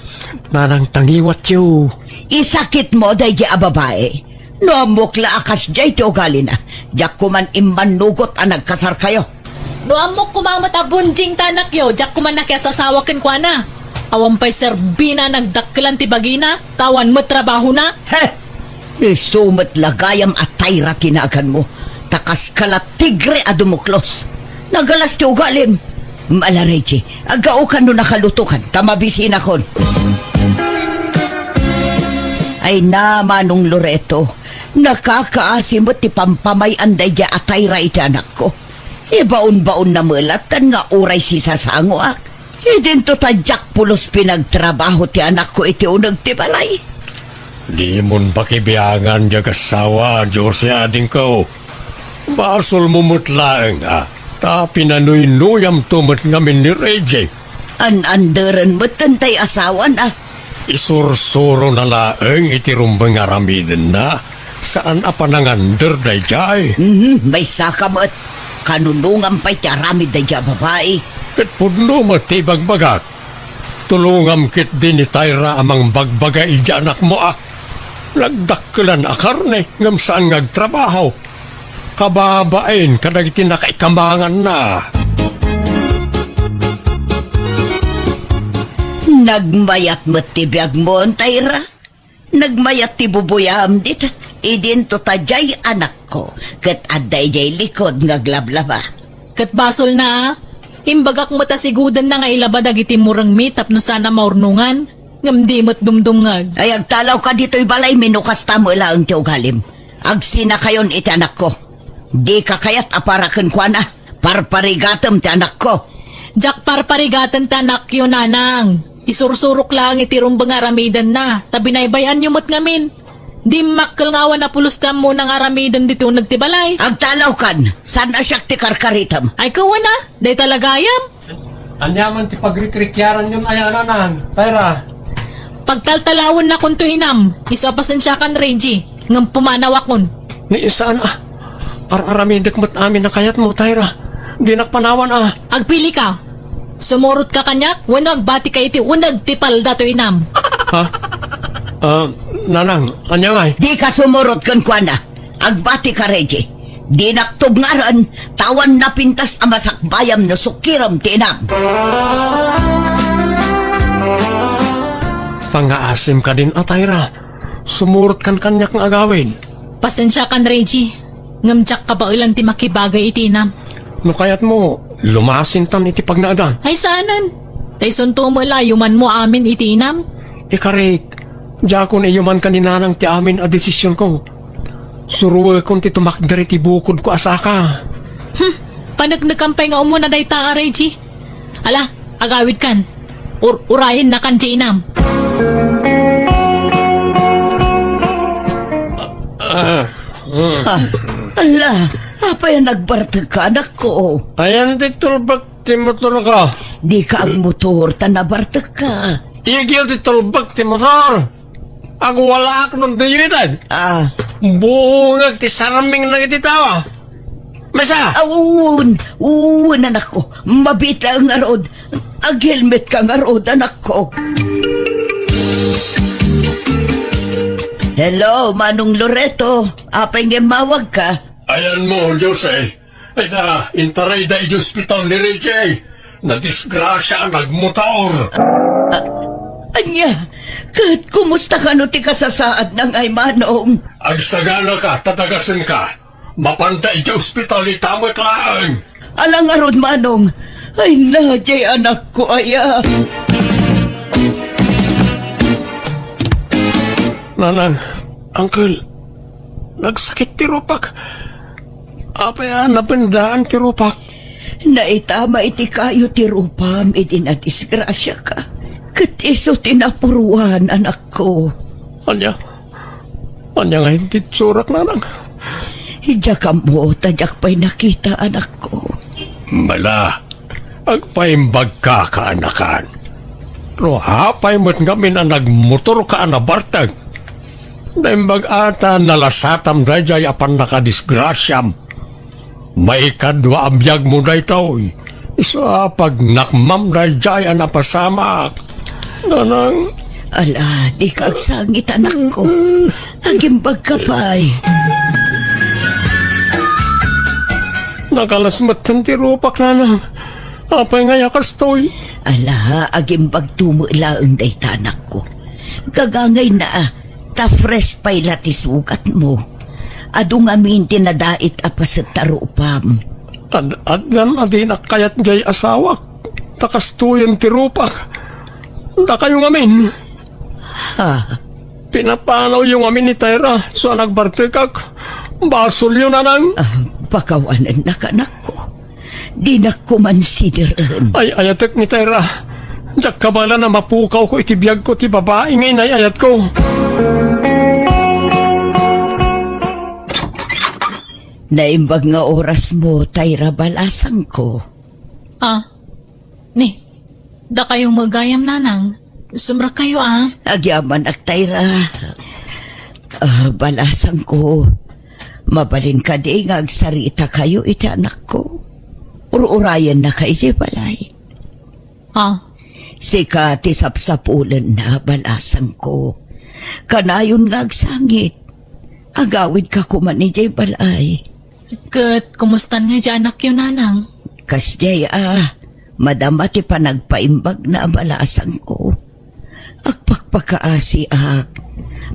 Nanang, tangiwatyo. Isakitmo daydi a babai. No ammok la a kasdiay ti ugalina, diak koman immannugot a nagkasarkayo. No ammok koma met a bunjing ti anakyo, diak koman nakiasasawa kenkuana. Awan pay serbina a nagdakkelan ti bagina, ta awan met trabahona. He! Isu met la gayam a Tyra ti naganmo, ta kaska la tigre a dumuklos. Nagalas ti ugalim. Ala, Reggie, aggaokan no nakalutokan, ta mabisinakon. Ay na, Manong Loreto, nakakaasi met ti pampamay-an daydiay a Tayra iti anakko. Ibaon-baonna met latta nga uray sisasangoak. Idinto ta diak pulos pinagtrabaho ti anakko iti uneg ti balay. Dimon pakibiangan diay agassawa, Jose, adingko. Basolmo met laeng a ta pinanuynuyamto met ngamin ni Reggie. An-anderen metten tay asawana. Isursurona laeng iti rumbeng aramidenna, saan a panangander daydiay. Mhm, maysaka met. Kanunongam pay ti aramid daydiay a babai. Ket pudno met ti ibagbagak. Tulongam ketdi ni Tayra a mangbagbaga idiay anakmo a nagdakkelan a karne ngem saan nga agtrabaho. Kababain kadagiti nakaikamanganna. Nagmayat met ti biagmo, Tayra. Nagmayat ti bubuyam dita. Idinto ta diay anakko, ket adda idiay likod nga aglablaba. Ket basolna a. Imbagak met a sigudenna nga ilaba dagiti murengmi tapno saan a maurnongan. Ngem di met dumdumngeg. Ay, agtalawka ditoy balaymi no kasta met laeng ti ugalim. Agsinakayon iti anakko. Dika kayat a para kenkuana. Parparigatem ti anakko. Diak parparigaten ti anakyo, nanang. Isursurok laeng iti rumbeng aramidenna, ta binaybay-anyo met ngamin. Dimmakkel nga awan a pulos ti ammona nga aramiden ditoy uneg ti balay. Agtalawkan, saan a siak ti karkaritem? Ay, kawana, dayta la gayam. Ania man ti pagrikrikyaranyon aya, nanang, Tayra? Pagtaltalawennakonto, inam, isu a pasensiakan, Reggie, ngem pumanawakon. Ni saan a, ar-aramidek met amin a kayatmo, Tayra. Dinak panawan a. Agpilika. Sumurotka kaniak wenno agbatika iti uneg ti palda to, inam. Ha? Ah, nanang, ania ngay? Dika sumurot kenkuana. Agbatika, Reggie. Dinak tubngaren, ta awan napintas a masakbayam no sukirem ti inam. Pangngaasim kadin a, Tayra. Sumurotkan kaniak nga agawid. Pasensiakan, Reggie. Ngem diak kabaelan ti makibagay iti inam. No kayatmo, lumasintan iti pagnaedan. Ay, saanen. Ta isunto met la a iyumanmo amin iti inam. Ikarik, diakon iyumanka ni nanang ti amin a desisionko. Suruekon ti tumakder iti bukodko a saka. Hmm, paneknekan pay nga umuna dayta a, Reggie. Ala, agawidkan. Ur-, urayennakan diay inam. Ah, ah. Ah, ala, apay a nagbartekka, anakko? Ayan ti tulbek ti motorko. Dika agmotor ta nabartekka. Igil ti tulbek ti motor. Agwalaak no daydiay. Ah. Buongek ti sarming dagiti tao. Masa? Ah, wen, wen, anakko. Mabiit laeng ngarud. Aghelmetka ngarud, anakko. Hello, Manong Loreto. Apay nga immawagka? Ayanmo, Jose. Ay na, intarayda iti ospital ni Reggie. Nadisgrasia a nagmotor. A-, ania? Ket kumusta kano ti kasasaadna ngay, Manong? Agsaganaka, ta dagasenka. Mapanda iti ospital ita met laeng. Ala ngarud, Manong. Ay na, diay anakko aya. Nanang, Uncle, nagsakit ti rupak. Apay a napendaan ti rupak? Naitama iti kayo ti rupam idi nadisgrasiaka. Ket isu ti napuruan, anakko. Ania? Ania nga inti itsurak, nanang? Diak ammo ta diak pay nakita, anakko. Bala, agpaimbagka, kaanakan. No apay met ngamin a nagmotorka a nabartek, naimbag a ta nalasatam daydiay a pannakadisgrasiam. Maikadua a biagmo daytoy. Isu a pagnakmam daydiay a napasamak. Nanang. Ala, dika agsangit, anakko. Agimbagka pay. Nakalas metten ti rupak, nanang. Apay ngay a kastoy? Ala, agimbagto met laeng dayta, anakko. Gagangayna a, ta fresh pay la ti sugatmo. Adu ngamin ti nadait a paset ta rupam. Ad-addan a dinak kayat diay asawak. ta kastoyen ti rupak. Dakayo ngamin. Ha? Pinapanawyo ngamin ni Tyra, isu a nagbartekak. Basolyo, nanang. Ah, pakawanennak, anakko. Dinak koma sideren. Ay-ayatek ni Tyra. Diak kabaelan a mapukawko iti biagko ti babai nga inay-ayatko. Naimbag nga orasmo, Tyra, balasangko. Ah, ni, dakayo met gayam, nanang. Sumrekkayo, a. Agyamanak, Tyra. Ah, balasangko. Mabalin kadi nga agsaritakayo iti anakko? Ur-urayennaka idiay balay. Ah. Sika ti sapsapulenna, balasangko. Kanayon nga agsangit. Agawidka koma idiay balay. Ket kumustan nga idiay anakyo, nanang? Kasdiay a, madama ti panagpaimbagna, balasangko. Agpakpakaasiak.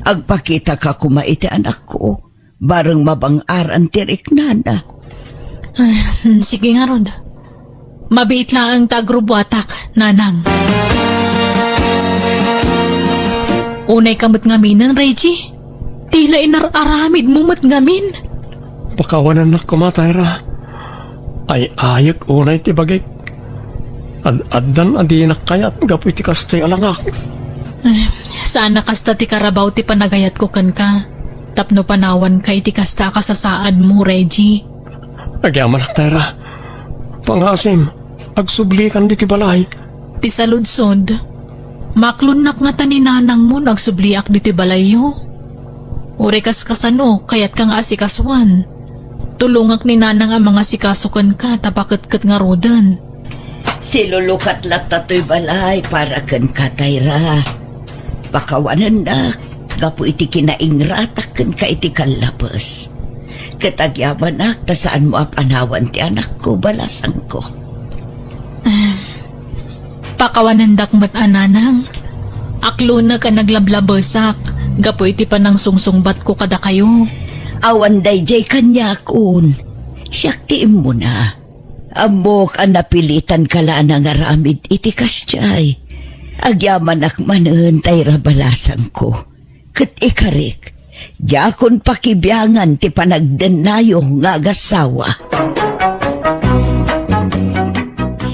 Agpakitaka koma iti anakko. Bareng mabang-aran ti riknana. Ay, hmm, sige ngarud. Mabiit laeng ta agrubbuatak, nanang. Unayka met ngaminen, Reggie. Tila inar-aramidmo met ngamin. Pakawanennak koma, Tyra. Ay-ayek unay ti bagik. Ad-addan a dinak kayat gapu iti kastoy a langak. Ay, saan a kasta ti karabaw ti panagayatko kenka tapno panawanka iti kasta a kasasaadmo, Reggie. Agyamanak, Tyra. Pangasim, agsublikan ditoy balay. Ti saludsod, maklonnak ngata ni nanangmo no agsubliak ditoy balayyo? Uray kaskasano, kayatka nga asikasuan. Tulongak ni nanang a mangasikaso kenka ta paketket ngaruden. Silulukat latta toy balay para kenka, Tyra. Pakawanennak gapu iti kinaingratak kenka iti kallapes. Ket agyamanak ta saanmo a panawan ti anakko, balasangko. Pakawanendak met a, nanang. Aklonek a naglablabesak gapu iti panangsungsungbatko kadakayo. Awan daydiay kaniakon. Siak ti immuna. Ammok a napilitanka la a nangaramid iti kasdiay. Agyamanak manen, Tyra, balasangko. Ket ikarik, diakon pakibiangan ti panagdennayo nga agasawa.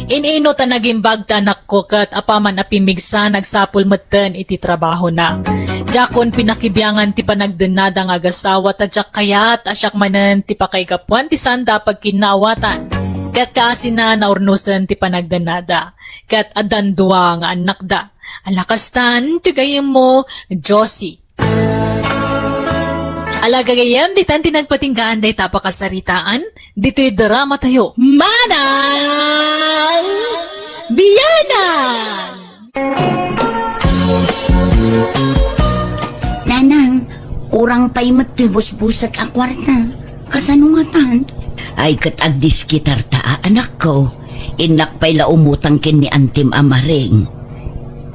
In-ino ta nagimbag ti anakko ket apaman a pimmigsa, nagsapul metten iti trabahona. Diakon pinakibiangan ti panagdennada nga agasawa ta diak kayat a siak manen ti pakaigapuan ti saanda a pagkinnaawatan. Ket kaasina, naurnosen ti panagdennada. Ket addan dua nga annakda. Ala kastan ti gayyemmo, Josie. Ala gagayyem, ditan ti nagpatinggaan dayta a pakasaritaan, ditoy drama tayo, Manang Biyanan! Nanang, kurang pay met ti busbusek a kuarta. Kasano ngatan? Ay, ket agdiskitarta a, anakko. Innak pay la umutang ken ni antim a Maring.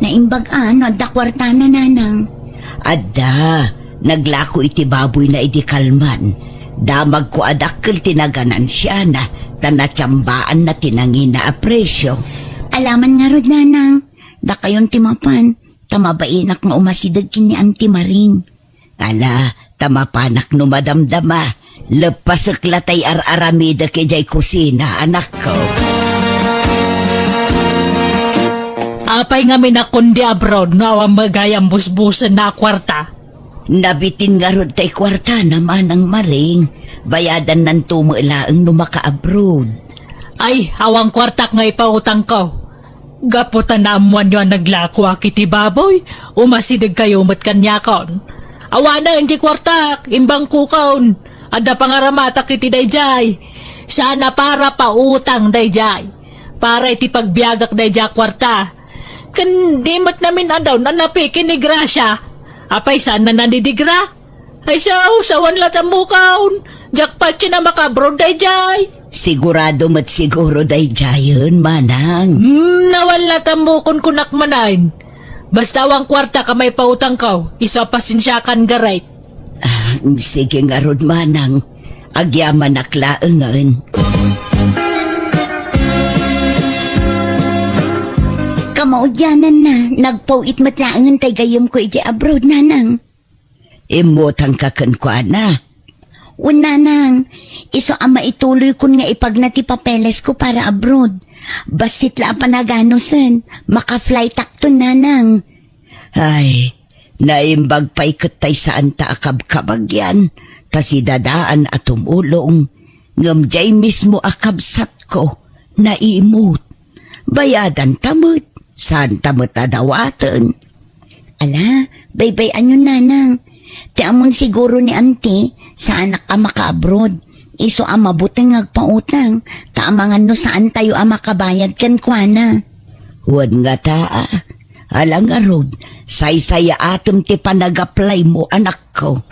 Naimbag a no adda kuartana, nanang. Adda, naglako iti baboyna idi kalman. Damagko a dakkel ti naganansiana, ta natiambaanna ti nangina a presio. Alaman ngarud, nanang, dakayon ti mapan, ta mabainak nga umasideg ken ni Auntie Maring. Ala, ta mapanak no madamdama. Leppasek la tay ar-aramidek idiay kusina, anakko. Apay ngamin a kundi abroad no awan met gayam busbusenna a kuarta? Nabitin ngarud tay kuartana, Manang Maring. Bayadannanto met laeng no maka-abroad. Ay, awan kuartak nga ipautangko. Gapu ta naammoanyo a naglakoak iti baboy, umasidegkayo met kaniakon. Awanen diay kuartak, imbangkokon. Adda pangaramatak iti daydiay. Saan a para pautang daydiay. Para iti pagbiagak daydiay a kuarta. Ken di met namin-adaw a napikinigrasya. Apay, saan a nadidigra? Ay, sao, sawan la tammokon. Diak patien a maka-abroad daydiay. Sigurado met siguro daydiayen, Manang. Hmm, nawan la tammokon, kunak manen. Basta awan kuartak a maipautangko, isu a pasensiakan, Garet. Ah, sige ngarud, Manang. Agyamanak laengen. Kamaudiananna, nagpaw-it met laengen tay gayyemko idiay abroad, nanang. Immutangka kenkuana. Wen, nanang, isu a maituloykon nga ipagna ti papelesko para abroad. Bassit la a panaganusen, maka-flightakton, nanang. Ay, naimbag pay ket tay saanta a kabkabagian, ta si Dadaan a tumulong, ngem diay mismo a kabsatko, naimut. Bayadanta met, saanta met a dawaten. Ala, baybay-anyon, nanang. Ti ammon siguro ni Auntie, saanak a maka-abroad. Isu a mabuteng nga agpautang, ta amangan no saantayo a makabayad kenkuana. Wen ngata, a. Ala ngarud, saysayaatem ti panag-applymo, anakko.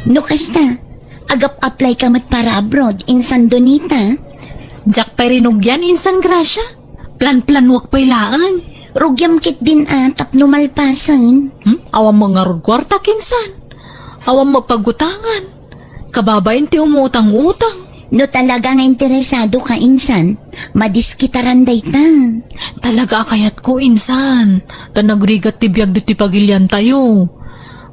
No kasta, agap-applyka met para abroad, insan Donita? Diak pay rinugian, insan Gracia. Plan-planuak pay laeng. Rugiam ketdin a tapno malpasen. Hmm? Awan met ngarud kuarta, insan. Awan met pagutangan. Kababain ti umutang-utang. No talaga nga interesadoka, insan, madiskitaran dayta. Talaga a kayatko, insan. Ta nagrigat ti biag ditoy pagiliantayo.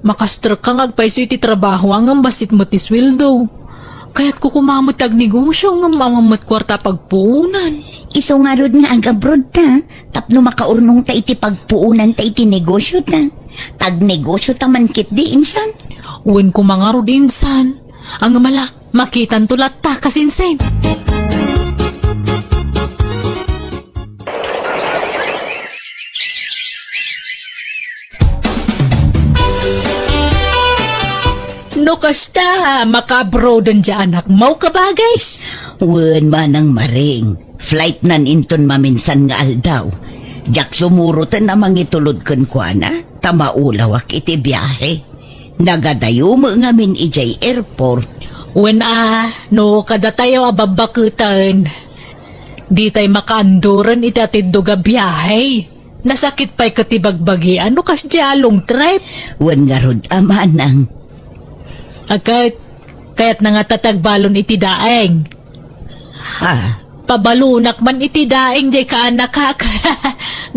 Makastrekka nga agpayso iti trabaho a ngem bassit met ti sueldo. Kayatko koma met ti agnegosio ngem awan met kuarta a pagpuonan. Isu ngarud nga ag-abroadta, tapno makaurnongta iti pagpuonanta iti negosiota. Agnegosiota man ketdi, insan. Wen koma ngarud, insan. Ngem ala, makitanto latta, kasinsin. No kasta, maka-abroaden diay anakmo, kabagis? Wen, manang Maring, flightnan inton maminsan nga aldaw. Diak sumuroten a mangitulod kenkuana, ta maulawak iti biahe. Nagadayo met ngamin idiay airport. Wen a, no kadatayo a babbaketen, ditay makaanduren iti atiddog a biahe. Nasakit pay ket ti bagbagian no kasdiay a long trip. Wen ngarud a manang. Aket, kayatna ngata ti agbalon iti daeng. Ha? Pabalonak man iti daeng diay kaanakak.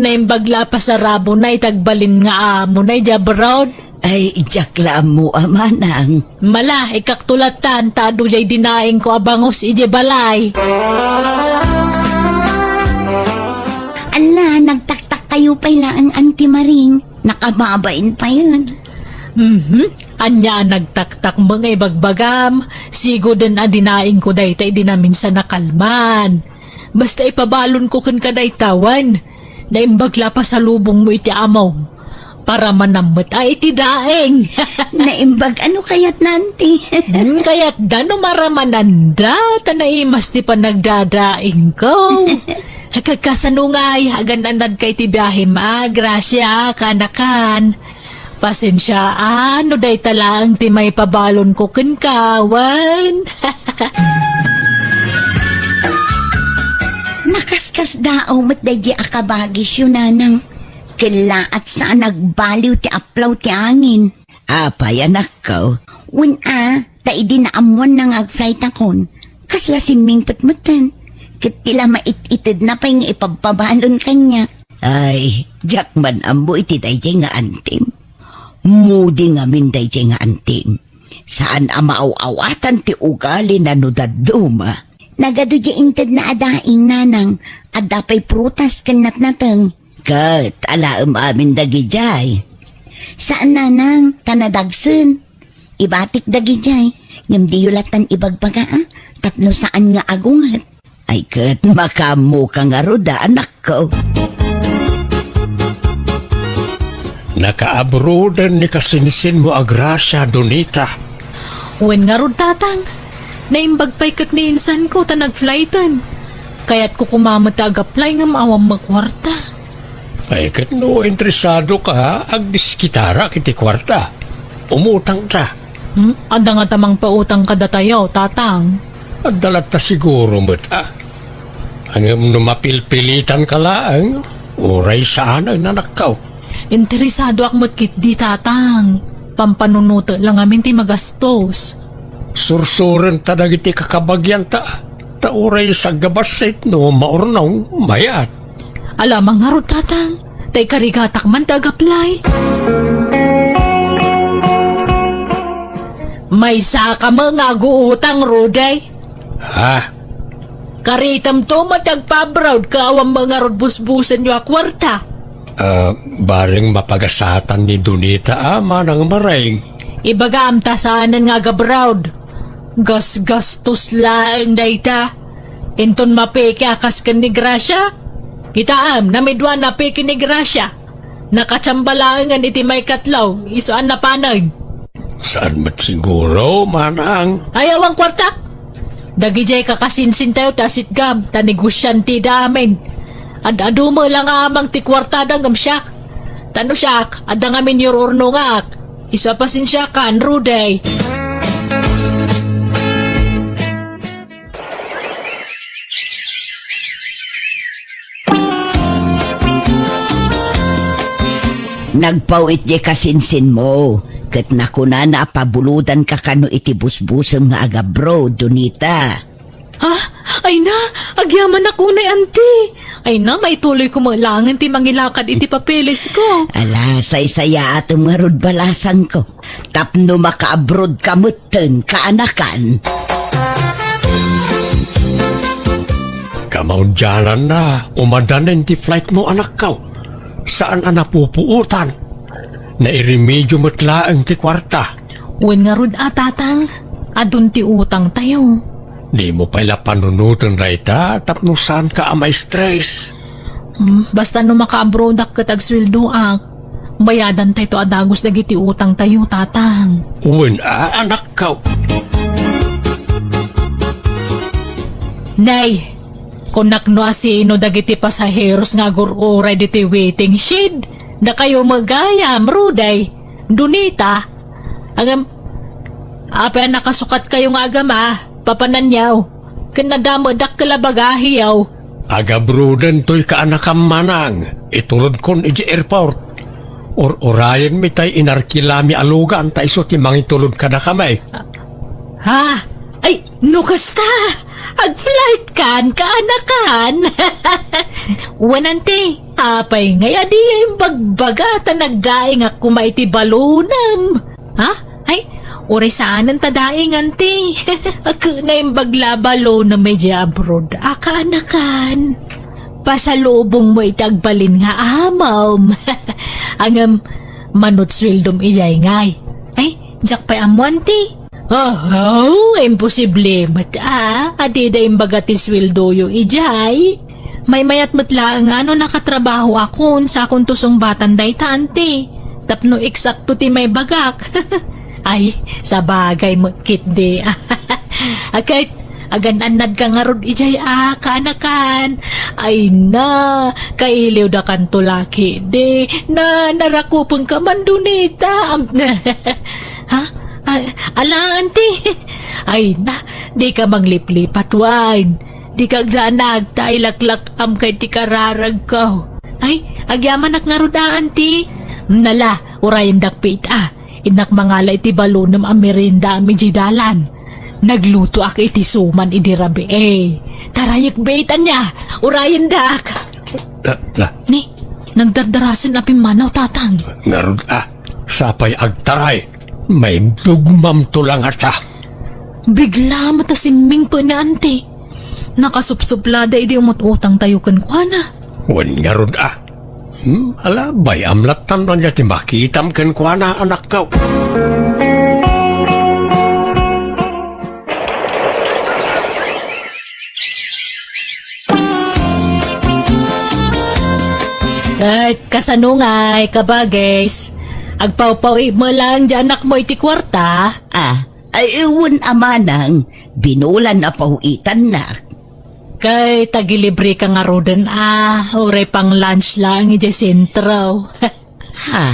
Naimbag la a pasarabona iti agbalin nga amona idiay abroad. Ay, diak la ammo a manang. Mala, ikkakto lattan, ta adu diay dinaengko a bangus idiay balay. Ala, nagtaktakkayo pay laeng, Auntie Maring. Nakababain payen. Mhm. Ania a nagtaktak met nga ibagbagam? Sigoden a dinaengko dayta idi naminsan a kalman. Basta ipabalonko kenka dayta wen. Naimbag la a pasalubongmo iti amom. Para manammet a iti daeng. Naimbag, ano kayatna, Auntie? Hmm, kayatda no maramananda, ta naimas ti panagdadaengko. Agkasano ngay, agan-anadka iti biahem a, Gracia, kaanakan. Pasensia a, no dayta laeng ti maipabalonko kenka, wen. Nakaskasdaaw met daydi a kabagisyo, nanang. Kellaat sa a nagbaliw ti aplaw ti angin. Apay, anakko? Wen a, ta idi naammoanna nga agflightakon, kasla simmingpet metten. Ket ti la mait-itedna pay nga ipabpabalon kaniak. Ay, diak man ammo iti daydiay nga antim. Mudi ngamin daydiay nga antim. Saan a maaw-awatan ti ugalina no dadduma. Nagadu diay intedna a daing, nanang, adda pay prutas ken natnateng. Ket alaem amin dagidiay. Saan, nanang, ta nadagsen. Ibatik dagidiay, ngem diyo lattan ibagbaga, a, tapno saan nga agunget. Ay ket, makaammoka ngarud a, anakko. Nakaabroaden ni kasinsinmo a Gracia, Donita. Wen ngarud, tatang. Naimbag pay ket ni insanko ta nagflighten. Kayatko koma met a ag-apply ngem awan met kuarta. Ay, ket no interesadoka, agdiskitarak iti kuarta. Umutangta. Hmm? Adda ngata mangpautang kadatayo, tatang? Adda latta siguro met, a. Ngem no mapilpilitanka laeng, uray saanen, anakko. Interesadoak met ketdi, tatang. Pampanunotek la ngamin ti magastos. Sursurenta dagiti kakabagianta. Ta uray saggabassit no maurnong, mayat. Alamang ngarud, Tatang, ta ikarigatak man ti agaplay. Maysa ka met nga aguutang, Rudy. Ha? Karitemto met ti agpa-abroad ket awan met ngarud busbusenyo a kuarta. Ah, bareng mapagasatan ni Donita a manang Maring. Ibagam ta saanen nga agabroad. Gasgastos laeng dayta. Inton mapeke a kas ken ni Gracia. Kitaem, namidua napeke ni Gracia. Nakachamba laengen iti maikatlo, isu a napanen. Saan met siguro, manang? Ay, awan kuarta. Dagidiay kakasinsintayo ti asitgam, ta negosiantida amin. Ad-adu met la nga amang ti kuartada ngem siak. Ta no siak, adda ngamin yur-urnongak. Isu a pasensiakan, Rudy. Nagpaw-it diay kasinsinmo, ket nakunana a pabulodanka kano iti busbusem nga agabroad, Donita. Ah, ay na, agyamanak unay, anti. Ay na, maituloyko met laengen ti mangilakad iti papelesko. Ala, saysayaatem ngarud balasangko. Tapno makaabroadka metten, kaanakan. Kamaudiananna, umadanen ti flightmo, anakko. Saan a napupuotan. Nairemedio met laeng ti kuarta. Wen ngarud a, Tatang, adun ti utangtayo. Dimo pay la panunoten dayta tapno saanka a ma-stress. Hmm, basta no makaabroadak ket agsueldoak, bayadantayto a dagus dagiti utangtayo, Tatang. Wen a, anakko. Nay, kunak no asino dagiti pasaheros nga agur-uray ditoy waiting shed. Dakayo met gayam, Rudy, Donita. Ngem, apay a nakasukatkayo nga agama, papananyo? Ken nadamedakkel a bagahiyo. Agabroaden toy kaanakam, manang. Itulodkon idiay airport. Ur-urayenmi tay inarkilami a lugan ta isu ti mangitulod kadakami. Ha? Ay, no kasta, agflightkan, kaanakan. Wen, anti, apay ngay a diyo imbagbaga ta nagdaingak koma iti balonem? Ha? Ay, uray saanen ta daing, anti. Ket naimbag la a balonem idiay abroad a kaanakan. Pasalubongmo iti agbalin nga amom. Ngem, mano ti sueldom idiay ngay? Ay, diak pay ammo, anti. Oh, oh, imposible met a, a dida imbaga ti sueldoyo idiay. Maymayat met laeng a no nakatrabahoakon, sakonto sungbatan dayta, anti. Tapno eksakto ti maibagak. Ay, sabagay met ketdi. Ket, agan-annadka ngarud idiay a, kaanakan. Ay na, kailiwdakanto la ketdi. Na, narakupenka man, Donita. Am-, ha? A-, ala, anti? Ay na, dika mangliplipat wen. Dika agdanag ta ilaklak-amka iti kararagko. Ay, agyamanak ngarud a, anti. Nala, urayendak pay ita. Innak mangala iti balonem a meriendaam idiay dalan. Naglutoak iti suman idi rabii. Tarayek bit ania, urayendak. La, la. Ni, nagdardarasen a pimmanaw, Tatang. Ngarud a, sapay agtaray. Maibdugmamto la ngata. Bigla met a simmingpet ni anti. Nakasupsuplada idi umut-utangtayo kenkuana. Wen ngarud a. Hmm, ala, bay-am lattan no ania ti makitam kenkuana, anakko. Ket kasano ngay, kabagis? Agpawpaw-it met laeng ti anakmo iti kuarta? Ah, ay, wen a manang, binulan a paw-itanna. Ket agilibreka ngaruden a, uray pang-lunch laeng idiay sentro. Ha?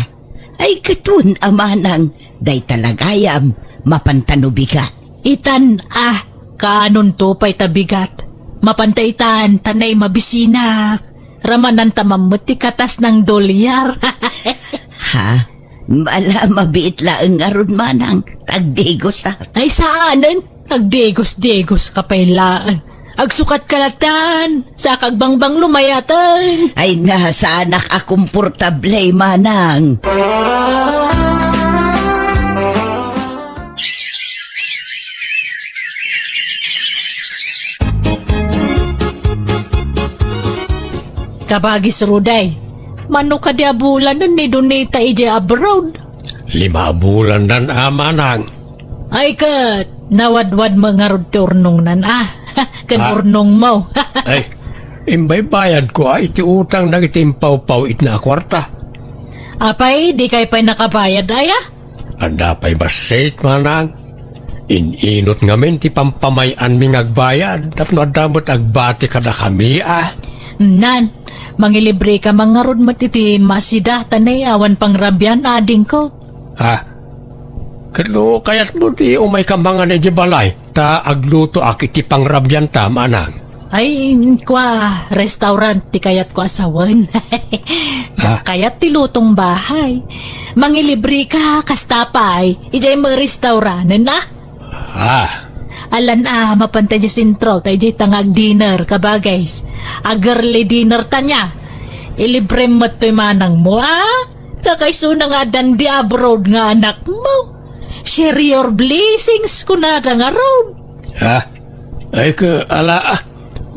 Ay, ket wen a manang, dayta la gayam, mapanta no bigat. Itan a, kaanonto pay ta bigat. Mapanta itan, ta naimabisinak. Ramananta man met ti katas nang dolyar. Ha? Ala, mabiit laeng ngarud manang, tagdigos a. Ay, saanen? Agdigos-digoska pay laeng. Agsukat ka latan, sa kagbangbang lumayaten. Ay na, saanak a komportable, manang. Kabagis, Ruday, mano kadi a bulanen ni Donita idiay abroad? Lima a bulandan a, manang. Ay ket, nawadwad met ngarud ti urnongnan a. Ken Ah. urnongmo. Ay, imbaybayadko a iti utang dagiti impawpaw-itna a kuarta. Apay, dikay pay nakabayad aya? Adda pay bassit, manang. In-inut ngamin ti pampamay-anmi nga agbayad tapno adda met agbati kadakami a. Nan, mangilibreka man ngarud met iti Masida ta nay awan pangrabian, adingko. Ha? Ket no kayatmo ti umayka mangan idiay balay, ta aglutoak iti pangrabianta, manang. Ay, kua, restaurant ti kayatko a sawen. Diak Ah. kayat ti lutong bahay. Mangilibreka, kasta pay, idiay met restaurant, a? Ah. Alan a, mapanta idiay sentro, ta idiay ta nga agdinner, kabagis. Ag-early dinner ta nia. Ilibrem met toy manangmo, a? Kakaisuna nga addan di abroad nga anakmo. Share your blessings, kunada ngarud. Ah, ay ka, ala, ah.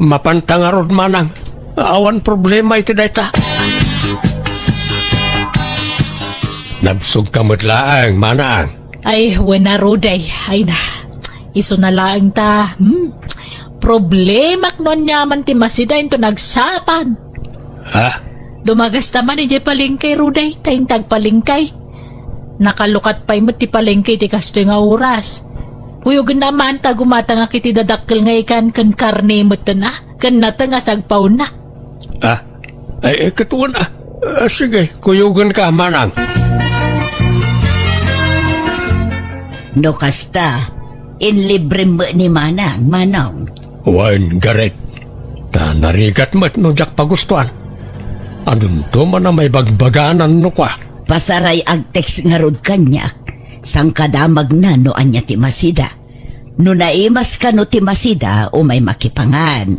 Mapanta ngarud, manang. Awan problema iti dayta. Nabsogka met laeng, manang. Ay, wen a, Ruday. Ay na. Isuna laeng ta, hmm? Problemak no aniaman ti Masida inton agsapad. Ha? Dumagasta man idiay palengke, Ruday, ta inton agpalengke. Nakalukat pay met ti palengke iti kastoy nga oras. Kuyogenna man ta gumatangak iti dadakkel nga ikan ken karne metten a, ken nateng a sagpawna. Ah, ay, ay, ket wen a. Ah, sige, kuyogenka, manang. No kasta, inlibrem met ni manang, manong. Wen, Gareth. Ta narigat met no diak pagustuan. Adunto man a maibagbaganan no kua. Pasaray agtext ngarud kaniak. Sangkadamagna no ania ti Masida. No naimas kano ti Masida, umay makipangan.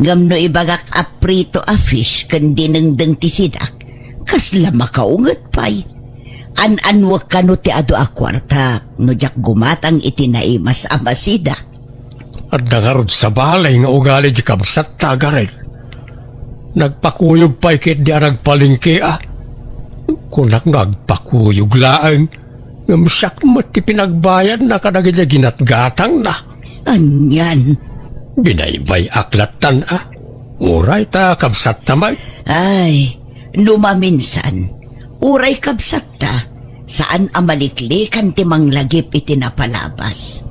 Ngem no ibagak a prito a fish ken dinengdeng ti sidak, kasla makaunget pay. An-annuek kano ti adu a kuartak no diak gumatang iti naimas a Masida. Adda ngarud sabali nga ugali di kabsatta, Gareth. Nagpakuyog pay ketdi a nagpalengke a. Kunak no agpakuyog laeng, ngem siak met ti pinagbayadna kadagiti ginatgatangna. Anian? Binaybay-ak lattan a. Uray ta kabsatta met. Ay, no maminsan, uray kabsatta, saan a maliklikan ti manglagip iti napalabas.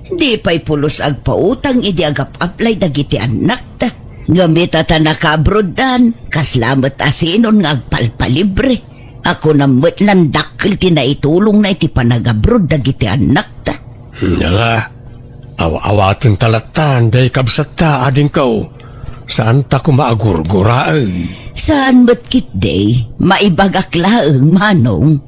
Di pay pulos agpautang idi agap-aplay dagiti annakta. Ngem ita ta nakaabroaddan, kasla met a sinon nga agpalpalibre. Kunam met la dakkel ti naitulongna iti panagabroad dagiti annakta. Ala, aw-awaten ta lattan, day kabsatta, adingko. Saan ta koma a gurguraen. Saan met ketdi, maibagak laeng, manong.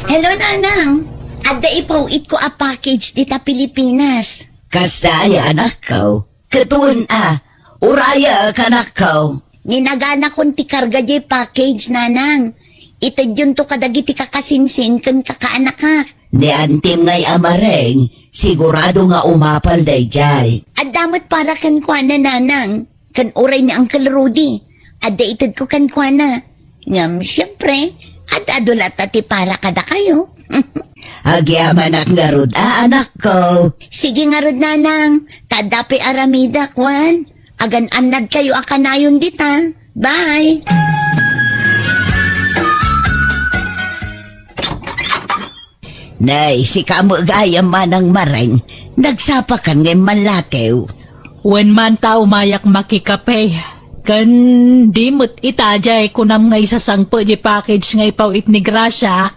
Hello, Nanang. Adda ipaw-itko a package dita Pilipinas. Kasta aya, anakko? Ket wen a, uraya, anakko. Ninaganakon ti karga diay package, Nanang. Itedyonto kadagiti kakasinsin ken kakaanakak. Ni antim ngay a mareng, sigurado nga umapal daydiay. Adda met para kenkuana, Nanang, ken uray ni Uncle Rudy. Adda itedko kenkuana. Ngem, siempre, ad-adu latta ti para kadakayo. Agyamanak ngarud a, anakko. Sige ngarud, Nanang. Ta adda pay aramidak, wen. Agan-annadkayo a kanayon dita. Bye! Nay, sika met gayam, manang mareng. Nagsapakan nga immanlatiw. Wen man ta umayak makikape. Ken di met ita diay kunam nga isasangpet diay package nga ipaw-it ni Gracia.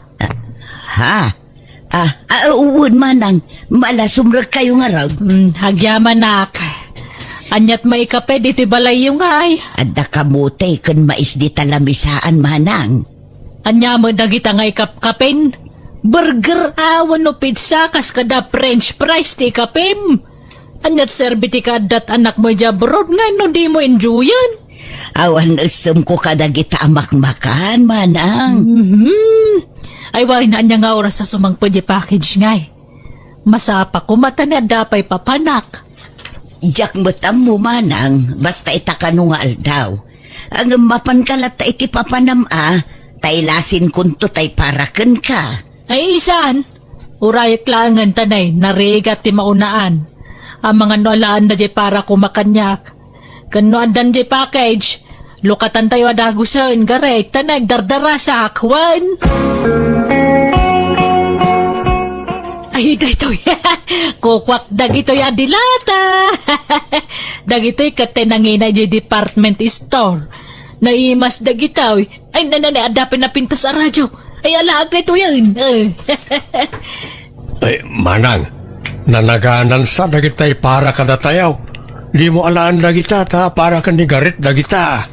Ha? Ah, ah, wen manang, malasumrekkayo ngarud. Hmm, agyamanak. Aniat maikape ditoy balayyo ngay? Adda kamote ken mais dita lamisaan, manang. Ania met dagita nga ikapkapen? Burger a wenno pizza kas kada French fries ti ikapim. Aniat serbi ti kaaddat anakmo idiay abroad nga no dimo enjoyen? Awan essem ko kadagita a makmakan, manang. Mhm. Ay, wen, ania nga oras a sumangpet diay package ngay? Masapa koma ta ni adda pay papanak. Diak met ammo, manang, basta ita kano nga aldaw. Ngem mapanka latta iti papanam a, ta ilasinkonto tay para kenka. Ay, saan? Urayek laengen ta nay, narigat ti maunaan. Amangan no alaanda diay para koma kaniak. Ken no addan diay package, lukatantayo a dagusen, garek, ta nagdardarasak, wen. Ay, daytoy. Kukuak dagitoy a dilata. Dagitoy ket ti nangina idiay department store. Naimas dagitoy. Ay, nanay, adda pay napintas a radyo. Ay, alaak daytoyen. Eh. Ay, manang, nanaganansa dagitay para kadatayo. Dimo alaen dagita, ta para ken ni Garet dagita.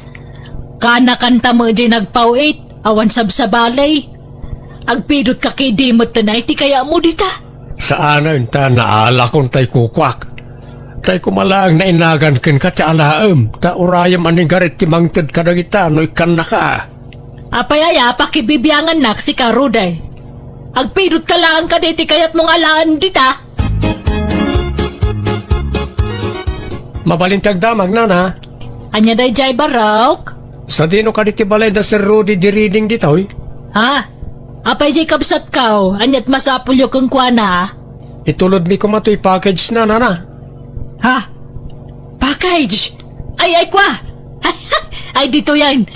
Kanakanta met diay nagpaw-it, awan sabsabali. Agpidotka kadi met ta nay ti kayatmo dita. Saanen ta naalakon tay kukuak. Tay koma laeng nainagan kenka ti alaem, ta urayem a ni Garet ti mangted kadagita no ikkannaka. Apay aya a pakibibiangannak sika, Rudy? Agpidotka laeng kadi ti kayatmo nga alaen dita? Mabalin ti agdamag, nana. Ania daydiay, Barok? Sadino kadi ti balay da Sir Rudy di Reading ditoy? Ha? Apay diay kabsatko, aniat masapulyo kenkuana? Itulodmi koma toy package na, nana. Ha? Package? Ay, ay, kwa! Ay, ditoyen.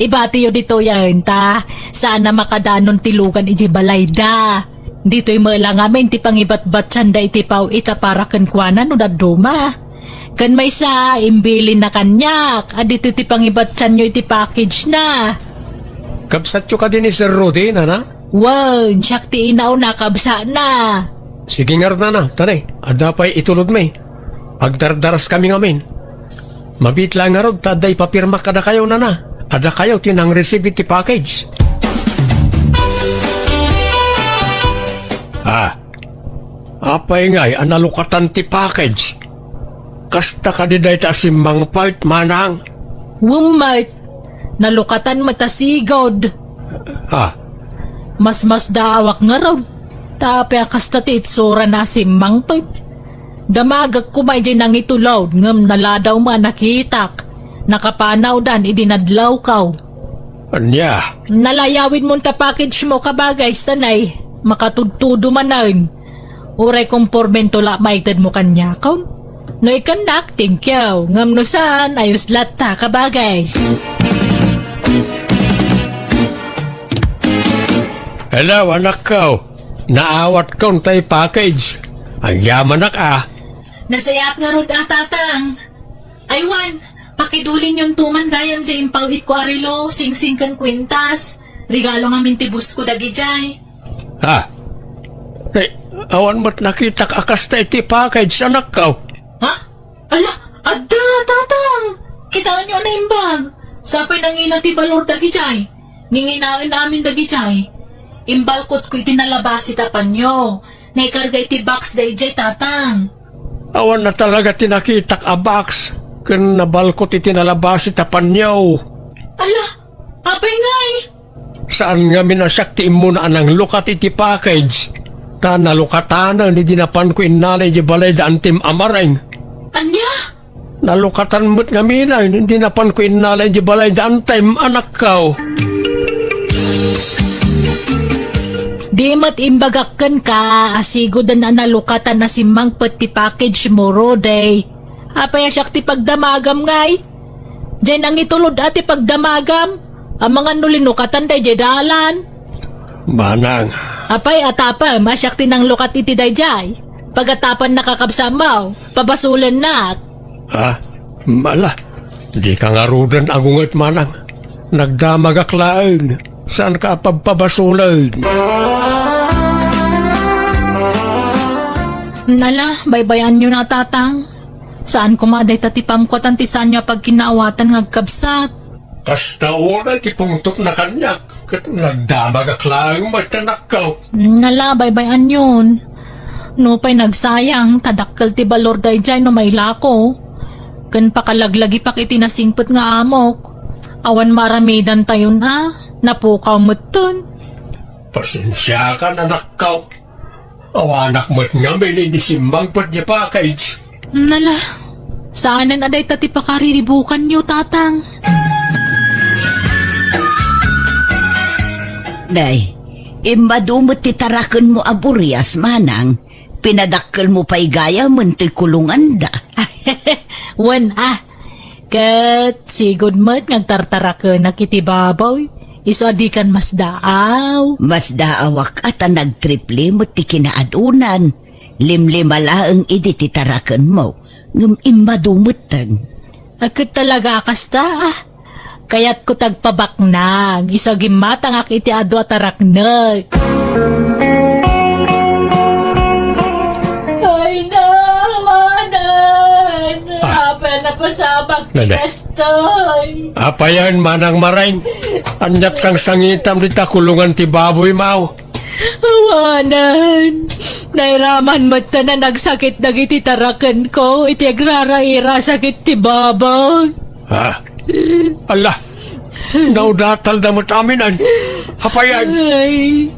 Ibatiyo ditoyen, ta saan a makadanon ti lugan idiay balayda. Ditoy met la ngamin ti pangibatbatianda iti paw-it a para kenkuana no dadduma. Ken maysa, imbilinna kaniak a ditoy ti pangibattianyo iti package na. Kabsatyo kadi ni Sir Rudy, nana? Wen, siak ti inauna, kabsatna. Sige ngarud, nana, ta nay, adda pay itulodmi. Agdardaraskami ngamin. Mabiit laeng ngarud ta adda ipapirmak kadakayo, nana. A dakayo ti nang-receive iti package. Ah, apay ngay a nalukatan ti package? Kasta kadi dayta a simmangpet, manang? Wen met, nalukatan met a sigud. Ah. Masmasdaawak ngarud, ta apay a kasta ti itsurana a simmangpet. Damagek koma idiay nangitulod ngem naladaw met a nakitak. Nakapanawdan idi nadlawko. Ania? Nalayawidmon ta package mo, kabagay, sanay makatudtudo manen. Uray kompormento la maitedmo kaniakon. No ikannak, thank you. Ngem no saan, ayos latta, kabagay. Hello, anakko. Naawatkon tay package. Agyamanak a. Nasayaat ngarud a, Tatang. Ay wen, pakidulinyonto man gayam diay impaw-itko a relo, singsing ken kuintas. Regalo ngamin ti boss ko dagidiay. Ha? Eh, awan met nakitak a kasta iti package, anakko. Ha? Ala, adda, Tatang! Kitaenyo a naimbag. Sapay nangina ti balor dagidiay. Nginginaen amin dagidiay. Imbalkotko iti nalabasi ta panyo. Naikarga iti box daydiay, Tatang. Awan na talaga ti nakitak a box ken nabalkot iti nalabasi ta panyo. Ala, apay ngay? Saan ngamin a siak ti immuna a nanglukat iti package, ta nalukatanen idi napanko innala idiay balay da Antim a Mareng. Ania? Nalukatan met ngamin a idi napanko innala idiay balay da Antim, anakko. Di met imbagak kenka a siguden a nalukatan a simmangpet ti package mo, Rudy. Apay a siak ti pagdamagam ngay? Diay nangitulod a ti pagdamagam, amangan no linukatan daydiay dalan. Manang. Apay a tapem a siak ti nanglukat iti daydiay? Pagatapan nakakabsamaw, pabasolennak. Ha? Mala, dika ngaruden agunget, manang. Nagdamagak laeng, saanka a pabpabasolen. Nala, baybay-anyo na, Tatang. Saan koma dayta ti pamkuatan ti saanyo a pagkinaawatan nga agkabsat? Kasta unay ti pungtotna kaniak. Ket nagdamagak laeng met, anakko. Nala, baybay-anyon. Nupay nagsayang, ta dakkel ti balor daydiay no mailako. Ken pakalaglagipak iti nasingpet nga amok. Awan maaramidantayon a, napukaw metten. Pasensiakan, anakko. Awanak met ngamin idi simmangpet ti package. Nala, saanen a dayta ti pakariribukanyo, Tatang. Nay, immadu met ti tarakenmo a burias, manang. Pinadakkelmo pay gayamen toy kulonganda. Wen a, ket sigud met nga agtartarakenak iti baboy, isu a dikan masdaaw. Masdaawak a ta nagtriple met ti kinaadunan. Limlima laeng idi ti tarakenmo, ngem immadu metten. A, ket talaga a kasta, a. Kayatko ti agpabaknang, isu a gimmatangak iti adu a taraknek. Ay, nawanan! Ah. Apay a napasamak ti Nana. Kastoy? Apayen, Manang Marain? Ania't sangsangitam dita kulongan ti baboy, maw? Awanan! Nairaman met ta a nagsakit dagiti tarakenko iti agrarairasak iti baboy. Ha? Ala, naudatalda met amin. Apayen? Ay,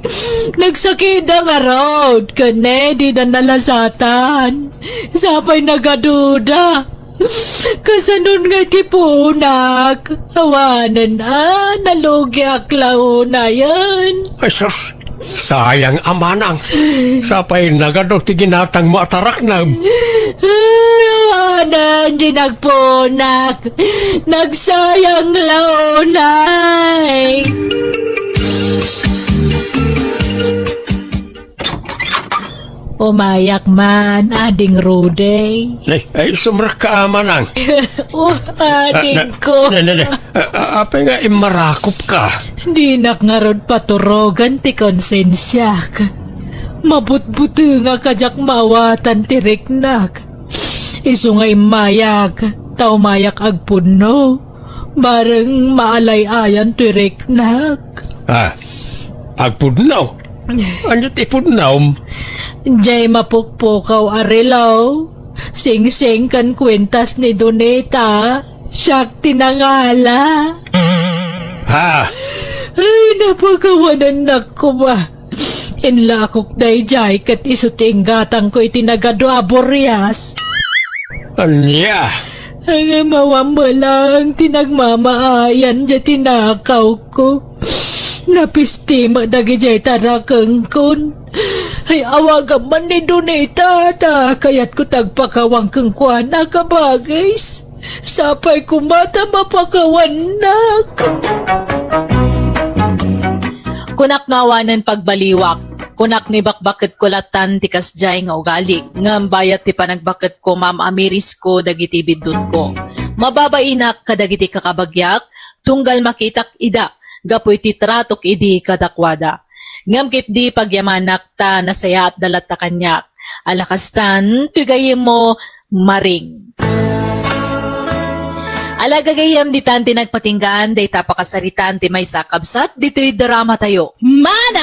nagsakitda ngarud, ken ne, dida nalasatan. Sapay nagaduda. Kasanon nga ti puonak? Awanen a, nalugiak la unayen. Ay, sus! Sayang a manang. Sapay nagadu ti ginatangmo a taraknem. Awanen ti nagpuonak. Nagsayang la unay. Umayak man, Ading Rudy. Ay, ay, sumrekka a manang. Oh, adingko. Ah, na, na, na, na. Ah, ah, apay nga immarakopka? Dinak ngarud paturogan ti konsensiak. Mabutbutengak a diak maawatan ti riknak. Isu nga immayak, ta umayak agpudno. Bareng maalay-ayan ti riknak. Ah, agpudno? Ania ti ipudnom? Diay mapukpukaw a relo, singsing ken kuentas ni Donita, siak ti nangala. Ha? Ay, napakawanennak koma. Inlakok daydiay ket isu ti inggatangko iti nagadu a burias. Ania? Ngem awan met laeng ti nagmamaayan diay tinakawko. Napisti met dagidiay tarakengkon. Ay, awagam man ni Donita, ta kayatko ti agpakawang kenkuana, kabagis. Sapay koma ta mapakawannak. Kunak no awanen pagbaliwak. Kunak no ibakbaketko latan ti kasdiay nga ugali. Ngem bayat ti panagbaketko, maam-amirisko dagiti biddutko. Mababainak kadagiti kakabagiak, tunggal makitak ida, gapu iti tratok idi kadakuada. Ngem ketdi pagyamanak ta nasayaatda latta kaniak. Ala kastan, ti gayyemmo, Maring. Ala gagayyem, ditan ti nagpatinggaan dayta a pakasaritaan ti maysa a kabsat ditoy dramatayo. Manang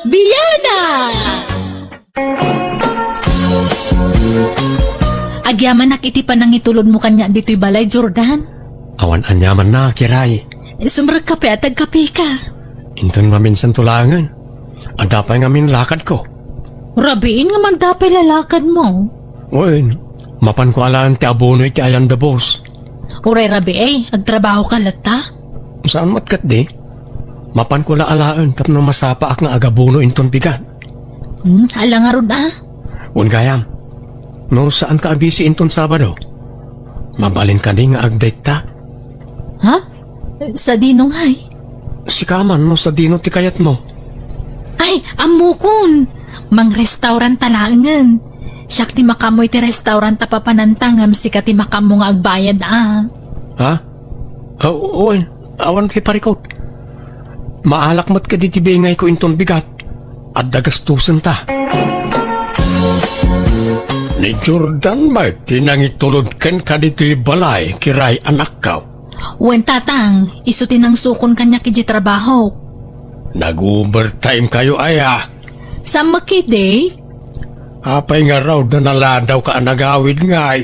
Biana! Agyamanak iti panangitulodmo kaniak ditoy balay, Jordan. Awan aniamanna, Kiray. Sumrekka pay a ti agkapeka. Inton maminsanto laengen. Adda pay ngamin lakadko. Rabiin nga mangdapay lalakadmo. Wen, mapanko alaen ti abono iti ayanda, boss. Uray rabii, agtrabahoka latta? Saan met ketdi. Mapanko la alaen tapno masapaak nga agabono inton bigat. Hmm, ala ngarud a. Wen gayam, no saanka a busy inton Sabado, mabalin kadi nga agdayta? Ha? Sadino ngay? Sika man no sadino ti kayatmo. Ay, ammokon! Mangrestauranta laengen. Siak ti makaammo iti restaurant a papananta ngem sika ti makaammo nga agbayad a. Ha? Ah, wen, awan ti parikut. Maalak met kadi ti bingayko inton bigat. Adda gastosenta. Ni Jordan met ti nangitulod kenka ditoy balay, Kiray, anakko. Wen, Tatang, isu ti nangsukon kaniak idiay trabahok. Nag-overtime kayo aya? Saan met ketdi? Apay ngarud a naladawka a nagawid ngay?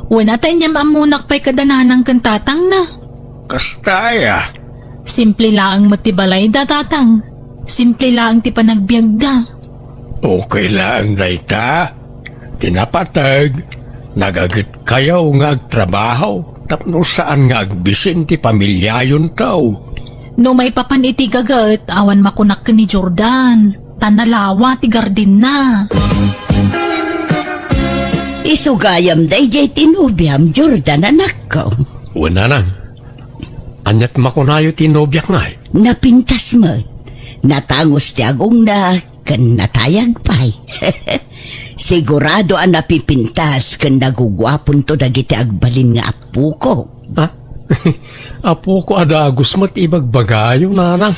Wen, ata inyam ammonak pay kada nanang ken tatangna. Kasta aya? Simple laeng met ti balayda, Tatang. Simple laeng ti panagbiagda. Okay laeng dayta. Ti napateg, nagagetkayo nga agtrabaho tapno saan nga agbisin ti pamiliayonto. No maipapan iti gaget, awan makunak ken ni Jordan. Ta nalawa ti gardenna. Isu gayam daydiay ti nobiam, Jordan, anakko. Wen, nanang. Aniat makunayo ti nobiak ngay? Napintas met. Natangos ti agongna ken natayag pay. Sigurado a napipintas ken naguguaponto dagiti agbalin nga appoko. Ha? Appoko a dagus met ibagbagayo, nanang.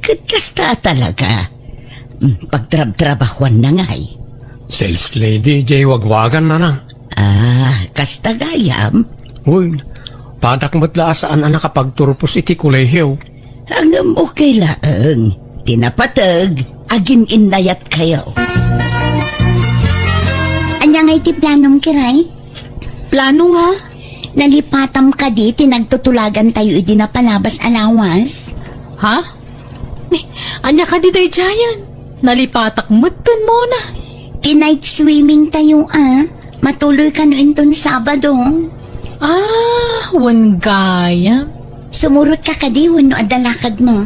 Ket kasta talaga. Mm, pagtrabtrabahuanna ngay. Sales lady, jay wagwagan, nanang. Ah, kasta gayam? Uy, padak met la a saan a nakapagturpos iti kolehiyo. Ngem okay laeng. Ti napateg, agin-innayatkayo. Ania ngay ti planom, Kiray? Plano nga? Nalipatam kadi ti nagtutulagantayo idi napalabas a lawas? Ha? Ni, ania kadi daydiayen? Nalipatak metten, Mona. Ti night swimming tayo, a. Matuloy kano inton Sabado. Ah, wen gayam. Sumurotka kadi wenno adda lakadmo?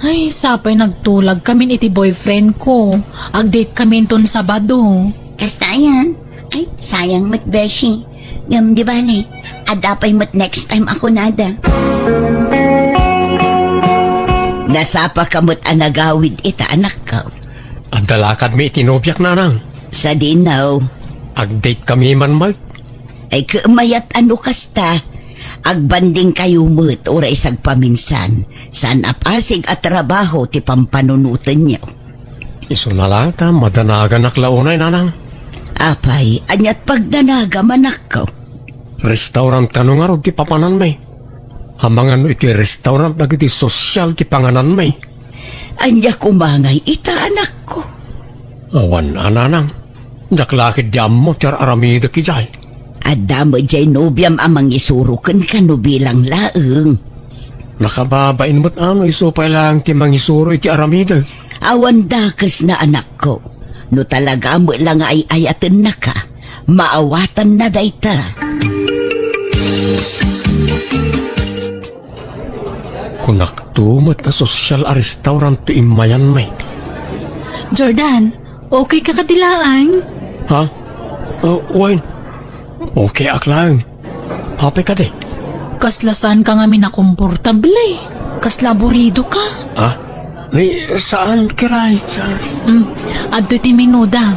Ay, sapay nagtulagkamin iti boyfriend ko. Ag-date kami inton Sabado. Kasta ayan? Ay, sayang met, beshi. Ngem di bale, adda pay met next time a kunada. Nasapaka met a nagawid ita, anakko. Adda lakadmi iti nobiak, nanang. Sadino? Ag-date kami man met. Ay, ket mayat a no kasta. Agbandingkayo met uray sagpaminsan. Saan a pasig a trabaho ti pampanunotenyo. Isuna la ta madanaganak la unay, nanang. Apay, aniat pagdanagam, anakko? Restaurant kano ngarud ti papananmi? Amangan no iti restaurant dagiti sosyal ti pangananmi. Ania koma ngay ita, anakko? Awan a, nanang. Diak la ketdi ammo ti ar-aramidek idiay. Adda met jay nobiam a mangisuro kenka no bilang laeng. Nakababain met a no isu pay laeng ti mangisuro iti aramidek. Awan dakesna, anakko. No talaga met la nga ay-ayatennaka, maawatanna dayta. Kunakto met a sosyal a restaurant ti immayanmi. Jordan, okay ka kadi laeng? Ha? Uh, wen. Okay ak laeng. Apay kadi? Kasla saan ka ngamin a komportable. Kasla aburido ka. Ah? Ni, saan, Kiray? Saan? Mm, adto ti menuda.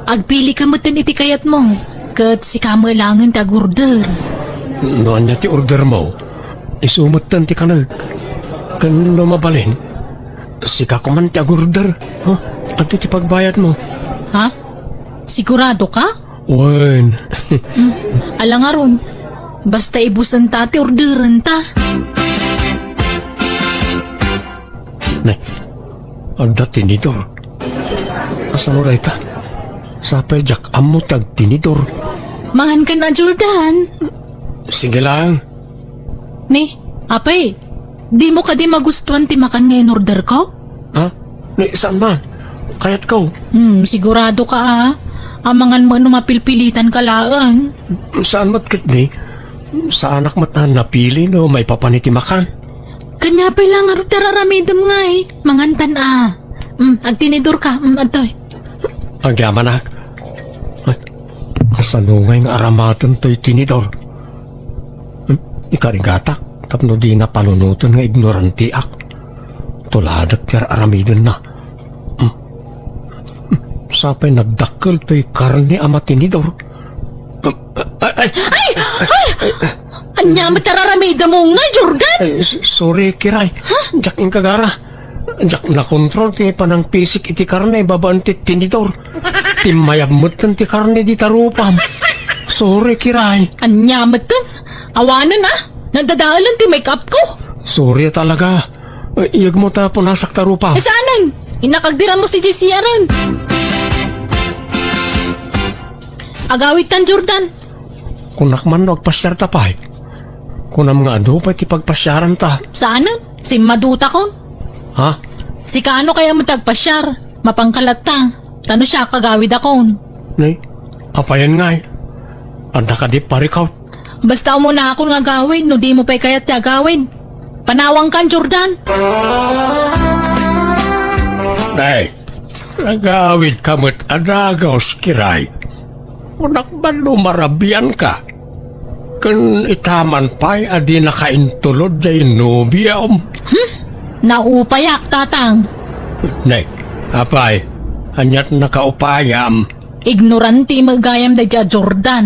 Agpili ka metten iti kayatmo. Ket sika met laengen ti agorder. No ania ti ordermo? Isu metten ti kanek. Ken no mabalin, sika koman ti agorder. Ha? Adto ti pagbayadmo. Ha? Sigurado ka? Wen. Mm, ala ngarud. Basta ibusenta ti orderenta. Ne, adda tinidor. Kasano dayta? Sapay diak ammo ti agtinidor. Mangan kan a, Jordan. Sige lang. Ni, apay, dimo kadi magustuan ti makan nga in-order ko? Ha? Ni, saan man? Kayatko. Hmm, sigurado ka, a. Amangan mo no mapilpilitan ka laeng. Saan met ketdi? Saanak met a napili no maipapan iti makan. Kaniapay la ngarud ti ar-aramidem ngay. Mangantan a. Mm, agtinidor ka. Mm, adtoy. Agyamanak. Ay, kasano ngay nga aramaten toy tinidor? Hmm, ikarigatak tapno dina panunoten nga ignoranteak. Tuladek ti ar-aramidenna. Hmm. Hmm, sapay nagdakkel toy karne a matinidor. Ay, ay, ay! Ay! Ay! Ania met ti ar-aramidem ngay, Jordan? Ay, s-, sorry, Kiray. Ha? Diak inkagara. Diak nakontrol ti panangpisik iti karne babaen ti tinidor. Timmayab metten ti karne dita rupam. Sorry, Kiray. Ania metten? Awanen, a? Nadadaelen ti make-up ko. Sorry talaga. Ay, iyegmo ta punasak ta rupa. Eh, saanen? Innak agdiram mo si J C R-en. Agawidtan, Jordan. Kunak man no agpasiar ta pay. Kunam nga adu pay ti pagpasiaran ta. Saanen? Simmadutakon. Ha? Sika no kayat met agpasiar? Mapanka latta. Ta no siak, agawidakon. Nay, apayen ngay? Adda kadi parikaw? Basta umunakon nga agawid, no dimo pay kayat ti agawid. Panawangkan, Jordan. Nay, nagawidka met a dagus, Kiray. Kunak man no marabianka. Ken itaman pay a dinaka intulod jay nobiam. Hmm? Naupayak, Tatang. Nay, apay, aniat nakaupayam? Ignorante met gayam daydiay a Jordan.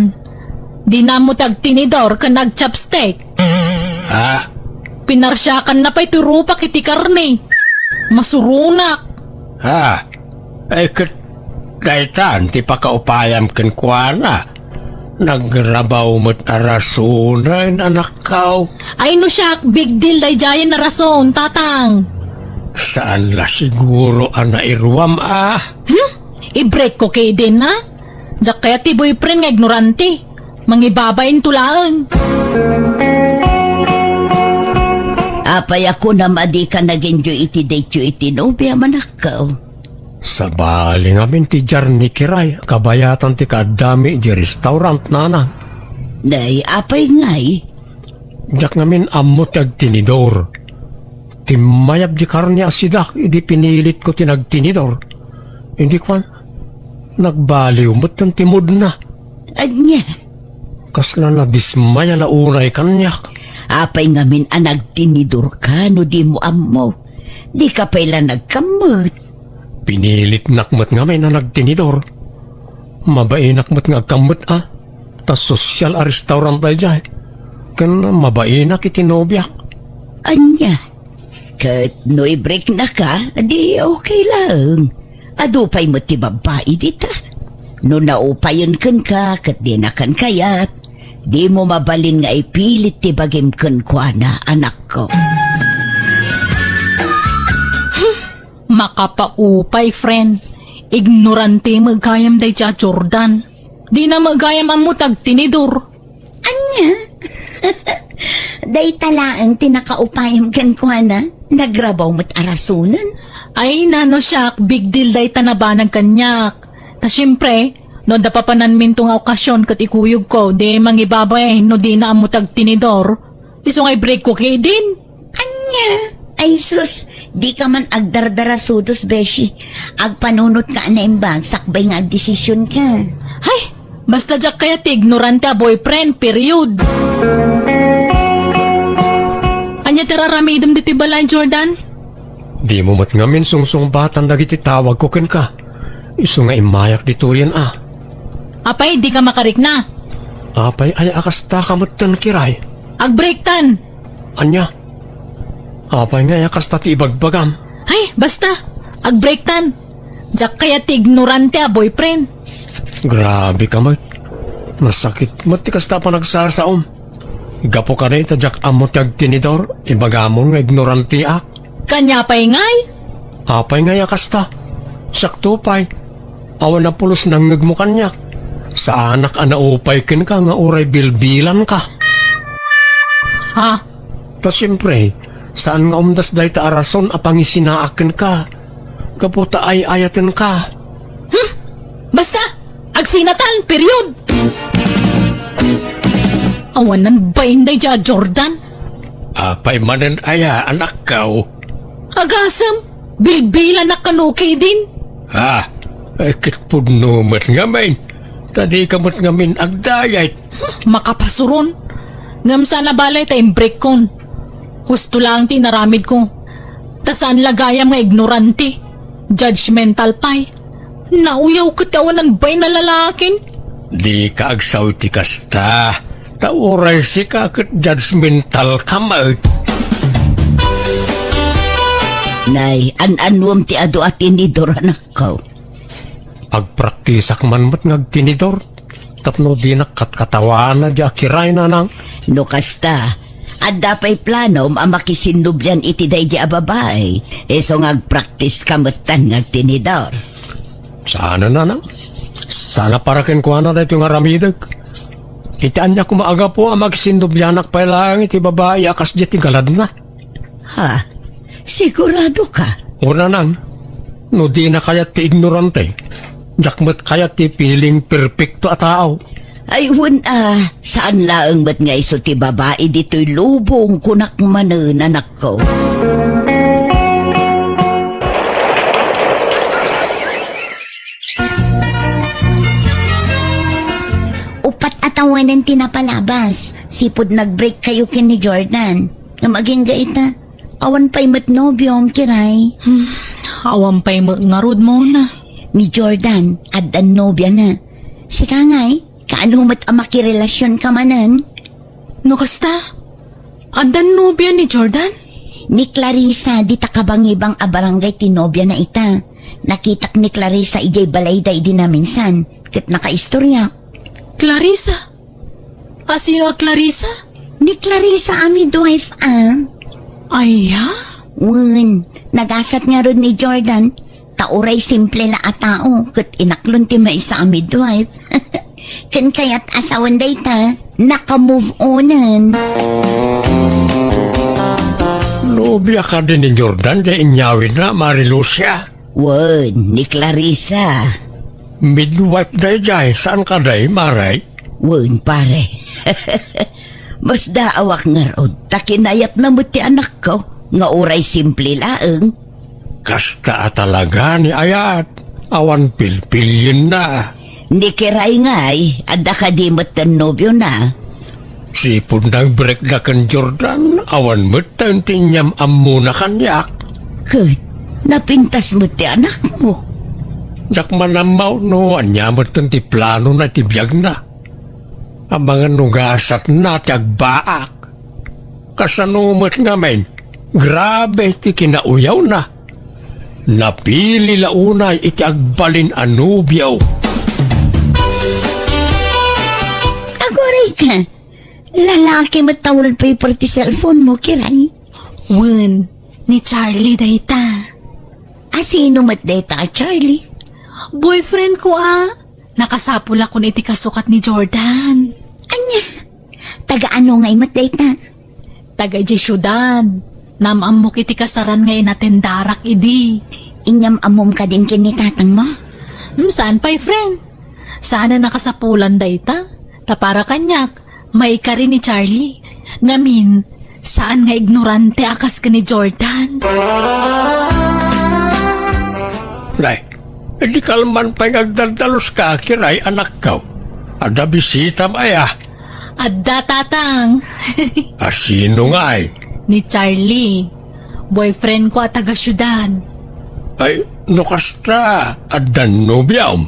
Dina ammo ti agtinidor ken agchopstick. Ah? Pinarsiakanna pay ti rupak iti karne. Masuronak. Ah, ay ket daytan ti pakaupayam kenkuana. Nagrabaw met a rasonen, anakko. Ay no siak, big deal daydiayen a rason, Tatang. Saan la siguro a nairuam a? Hmm? I-break ko ketdin, a? Diak kayat ti boyfriend nga ignorante. Mangibabainto laeng. Apay a kunam a dika nag-enjoy iti date-yo iti nobiam, anakko? Sabali ngamin ti jarni, Kiray, kabayatan ti kaaddami iti restaurant, nana. Nay, apay ngay? Diak ngamin ammo ti agtinidor. Timmayab di karne a sidak idi pinilitko ti nagtinidor. Idi kuan, nagbaliw metten ti moodna. Ania? Kasla nadismaya la unay kaniak. Apay ngamin a nagtinidorka no dimo ammo? Dika pay la nagkammet. Pinilitnak met ngamin a nagtinidor. Mabainak met nga agkammet a. Ta sosyal a restaurant daydiay. Ken mabainak iti nobiak. Ania? Ket no i-breaknaka, di okay laeng. Adu pay met ti babbai dita. No naupayen kenka ket dinakan kayat, dimo mabalin nga ipilit ti bagim kenkuana, anakko. Makapaupay, friend. Ignorante met gayam daydiay a Jordan. Dina met gayam ammo ti agtinidor. Ania? Dayta laeng ti nakaupayam kenkuana, nagrabaw met a rasonen. Ay, nano siak, big deal dayta nabanag kaniak. Ta siempre, no adda papananminto nga okasion ket ikuyogko, di mangibabain no dina ammo ti agtinidor, isu nga i-break ko ketdin. Ania? Ay sus, dika man agdardarasudos, beshi. Agpanunotka a naimbag sakbay nga agdesisionka. Hay, basta diak kayat ti ignorante a boyfriend, period. Ania ti ar-aramidem ditoy balay, Jordan? Dimo met ngamin sungsungbatan dagiti tawagko kenka. Isu nga immayak ditoyen a. Apay, dika makarikna? Apay aya a kastaka metten, Kiray? Ag-breaktan. Ania? Apay nga aya kasta ti ibagbagam? Ay, basta. Ag-breaktan. Diak kayat ti ignorante a boyfriend. Grabe ka met. Nasakit met ti kasta a panagsasaom. Gapu kadi ta diak ammo ti agtinidor, ibagamon nga ignoranteak. Kania pay ngay? Apay ngay a kasta? Siakto pay. Awan a pulos nangngegmo kaniak. Saanak a naupay kenka nga uray bilbilanka. Ha? Ta siempre, saan nga umdas dayta a rason a pangisinaak kenka. Gapu ta ay-ayatenka. Hmm? Basta, agsinatan, period! Awanan bain daydiay a Jordan. Apay manen aya, anakko? Agasem, bilbilanak kano ketdin. Ah, ay ket pudno met ngamin. Ta dika met ngamin agdayet. Hmm, makapasuron. Ngem saan a bale ta imbrekkon. Husto laeng ti inaramidko. Ta saan la gayam nga ignorante. Judgmental pay. Nauyaw ket ti awanan bain a lalakin. Dika agsaw iti kasta. Ta uray sika ket judgmental ka met. Nay, an-annuem ti adu a tinidor, anakko? Agpraktisak man met nga agtinidor. Tapno dinak katkatawana di akiraynanang. No kasta, Adda pay planom a makisinnubian iti daydi a babai. Isu nga agpraktiska metten nga agtinidor. Saan a nanang? Saan a para kenkuana daytoy nga aramidek? Iti ania koma a gapu a magsinnubianak pay laeng iti babai a kasdiay ti galadna? Ha? Sigurado ka? O nanang, no dina kayat ti ignorante, diak met kayat ti piling perpekto a tao. Ay, wen a, saan laeng met nga isu ti babai ditoy lubong, kunak manen, anakko. Upat a tawenan ti napalabas. Sipud nag-break kayo ken ni Jordan. Ngem agingga ita, awan pay met nobiom, Kiray. Hmm, awan pay met ngarud, Mona. Ni Jordan, addan nobiana. Sika ngay, kaano met a makirelasionka manen? No kasta, addan nobia ni Jordan? Ni Clarissa, dita kabangibang a barangay ti nobiana ita. Nakitak ni Clarissa idiay balayda idi naminsan, ket nakaistorya. Clarissa? Asino a Clarissa? Ni Clarissa a midwife, a. Aya? Wen, nagasat ngarud ni Jordan, ta uray simple la a tao, ket inaklon ti maysa a midwife. Ken kayat a sawen dayta, naka-move onen. Nobia kadi ni Jordan diay inyawidna, Mari Lucia? Wen, ni Clarissa. Midwife daydiay, saan kadi, Mari? Wen, pare. Masdaawak ngarud, ta kinayatna met ti anakko, nga uray simple laeng. Kasta a talaga ni ayat, awan pilpilienna. Ni Kiray ngay, adda kadi metten nobiona? Sipud nag-breakda ken Jordan, awan metten ti inyam-ammona kaniak. Ket, napintas met ti anakmo. Diak man ammo no ania metten ti planona iti biagna. Amangan no gasatna ti agbaak. Kasano met ngamin, grabe ti kinauyawna. Napili la unay iti agbalin a nobio. Aguray ka, lalaki met ta wallpaper ti cellphone mo, Kiray? Wen, ni Charlie dayta. Asino met dayta a Charlie? Boyfriend ko a. Nakasapulakon iti kasukat ni Jordan. Ania? Taga ano ngay met dayta? Taga idiay siudad. Naam-ammok iti kasaran nga inatendarak idi. Inyam-ammom kadin ken ni tatangmo? Hmm, saan pay, friend? Saan a nakasapulan dayta? Ta para kaniak, maikari ni Charlie. Ngamin, saan nga ignorante a kas ken ni Jordan. Nay, di kalman pay nga agdaldaluska, Kiray, anakko. Adda bisitam aya? Adda, Tatang. Asino ngay? Ni Charlie. Boyfriend ko a taga-siudad. Ay, no kasta, addan nobiam?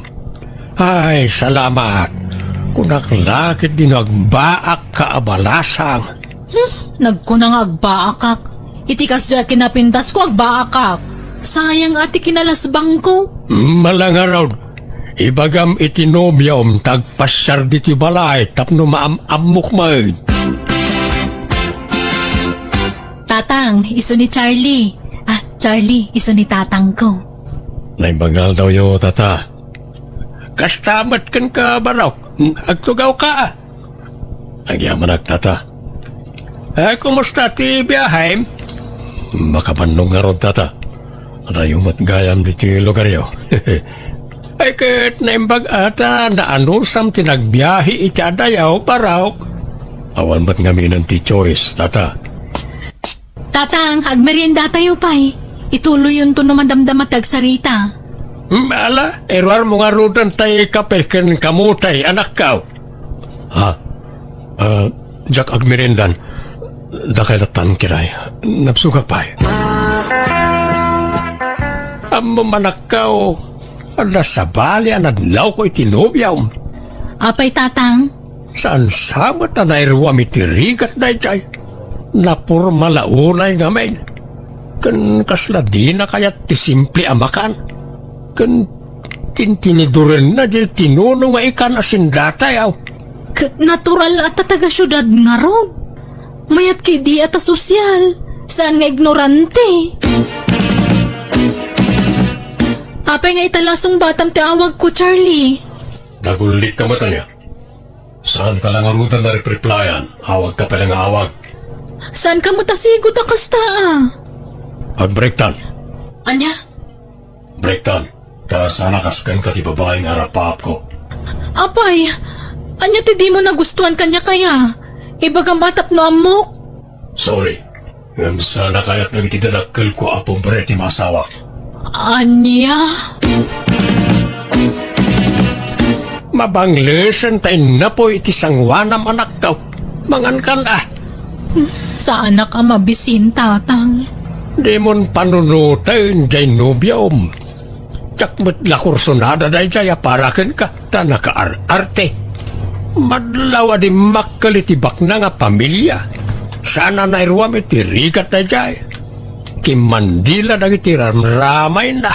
Ay, salamat. Kunak la ket dino agbaak ka a balasang. Hmm, nagkuna nga agbaakak. Iti kasdiay a kinapintasko, agbaakak. Sayang a ti kinalasbangko. Malangarod, ibagam iti nobiom ta agpasiar ditoy balay tapno maam-ammok met. Tatang, isu ni Charlie. Ah, Charlie, isu ni tatangko. Naimbag nga aldawyo, tata. Kasta met kenka, Barok. Agtugawka, a. Agyamanak, tata. Eh, kumusta ti biahem? Makabannog ngarud, tata. Adayo met gayam ditoy lugaryo. Ay, ket naimbag a ta naanusam ti nagbiahe iti adayo, Barok. Awan met ngaminen ti choice, tata. Tatang, agmeriendatayo pay. Ituloyonto no madamdama ti agsarita. Hmm, ala, iruarmo ngaruden tay kape ken kamote, anakko. Ha? Ah, diak agmeriendan. Dakay lattan, Kiray. Nabsogak pay. Ammom, anakko, adda sabali a nadlawko iti nobiam. Apay, Tatang? Saan sa met a nairuam iti rigat daydiay? Naporma la unay ngamin. Ken kasla dina kayat ti simple a makan. Ken tintinidorenna diay tinunong nga ikan a sindatayaw. Ket natural a ta taga-siudad ngarud. Mayat kadi a ta sosyal. Saan nga ignorante. Apay nga ita la a sungbatam ti awagko, Charlie? Nagullikka met ania? Saanka la ngaruden a repreplayan, awagka pay la nga awag. Saanka met a sigot a kasta, a? Agbreaktan. Ania? Breaktan, ta saanak a kaskenka ti babai nga arapaapko. Apay, ania ti dimo nagustuan kaniak aya? Ibagam a tapno ammok. Sorry, ngem saanak a kayat dagiti dadakkelko a pobre ti maasawak. Ania? Mabanglesen ta innapoy iti sangoanam, anakko. Mangankan a. Saanak a mabisin, tatang. Dimon panunoten jay nobiom. Diak met la kursonada dayjay a para kenka, ta nakaar-arte. Madlaw a dimmakkel iti baknang a pamilia. Saan a nairuam iti rigat dayjay. Kimmandila dagiti ramramayna.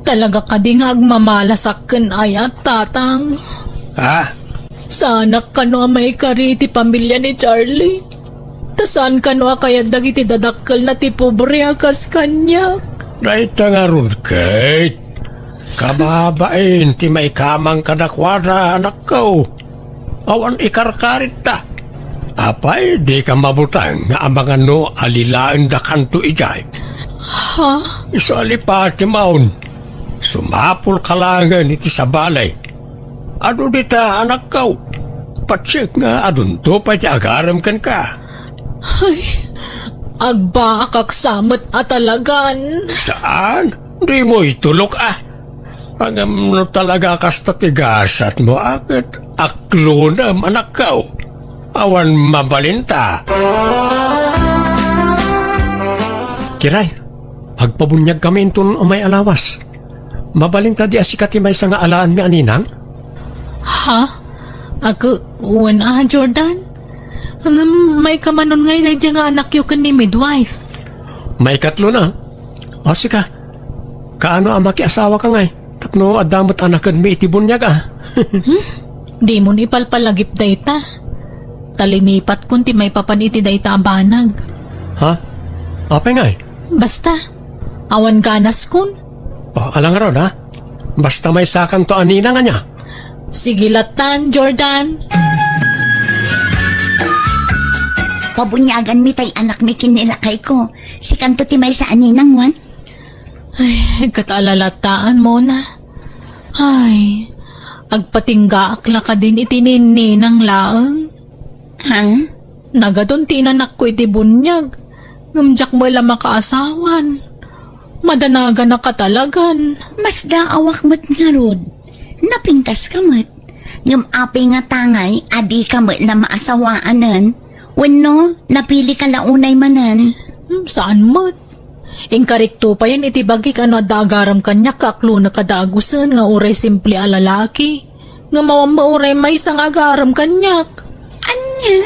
Talaga kadi nga agmamalasak ken ayat, tatang? Ha? Saanak kano a maikari iti pamilia ni Charlie. Ta saan kano a kayat dagiti dadakkelna ti pobre a kas kaniak. Dayta ngarud, Kate. Kababain ti maikamang kadakuada, anakko. Awan ikarkaritta. Apay, dika mabutang nga amangan no alilaendakanto idiay. Ha? Isu a lipatem, awn. Sumapulka laengen iti sabali. Adu dita, anakko. Patsek nga adunto pay ti agarem kenka. Ay, agbaakak sa met a talagan. Saan? Dimo itulok, a. Ngem no talaga kasta ti gasatmo, a, ket aklonem, anakko. Awan mabalinta. Kiray, agpabuniagkami inton umay a lawas. Mabalinta di a sika ti maysa nga alaanmi a ninang? Ha? Ako, wen a, Jordan? Ngem maikamanon ngay daydiay nga anakyo ken ni midwife? Maikatlo na. O, sika, kaano a makiasawaka ngay? Tapno adda met anakenmi iti buniag, a. Hmm? Dimon ipalpalagip dayta. Ta linipatkon ti maipapan iti dayta a banag. Ha? Apay ngay? Basta, awan ganaskon. O, ala ngarud, ha? Basta maysakanto a ninang, ania? Sige latan, Jordan. Pabuniaganmi tay anakmi ken ni lakayko. Sikanto ti maysa a ninang, wen? Ay, ket ala lataan, Mona. Ay, agpatinggaak la kadin iti ninninang laeng. Ha? Nagadun ti inanakko iti buniag, ngem diak met la makaasawan. Madanaganak a talagan. Masdaawak met ngarud. Napingkaska met. Ngem apay ngata ngay a dika met la maasawaanen? Wenno, napilika la unay manen? Hmm, saan met. Inkarikto payen iti bagik a no adda agarem kaniak, aklonek a dagusen nga uray simple a lalaki. Ngem awan met uray maysa nga agarem kaniak. Ania?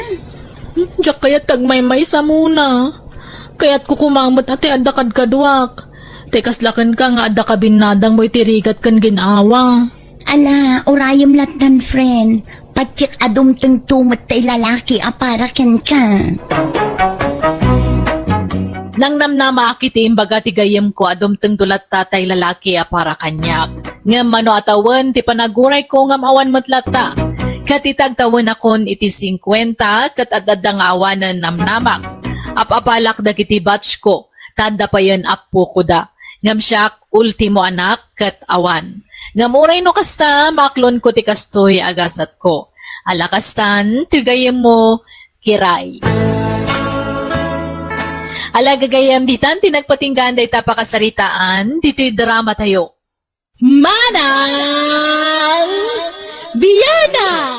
Hmm, diak kayat ti agmaymaysa, Mona. Kayatko koma met a ti adda kadkaduak. Ti kasla kenka nga adda kabinnadangmo iti rigat ken gin-awa. Ala, urayem lattan, friend. Patsek a dumtengto met tay lalaki a para kenka. Nangnamnamaak iti imbaga ti gayyemko a dumtengto latta tay lalaki a para kaniak. Ngem mano a tawen ti panagurayko ngem awan met latta. Ket iti agtawenakon iti singkuenta ket ad-adda nga awanen namnamak. Ap-apalak dagiti batchko, ta adda payen appokoda. Ngem siak, ultimo anak, ket awan. Ngem uray no kasta, maaklonko ti kastoy a gasatko. Ala kastan, ti gayyemmo, Kiray. Ala gagayyem, ditan ti nagpatinggaan dayta pakasaritaan, ditoy dramatayo. Manang Biana!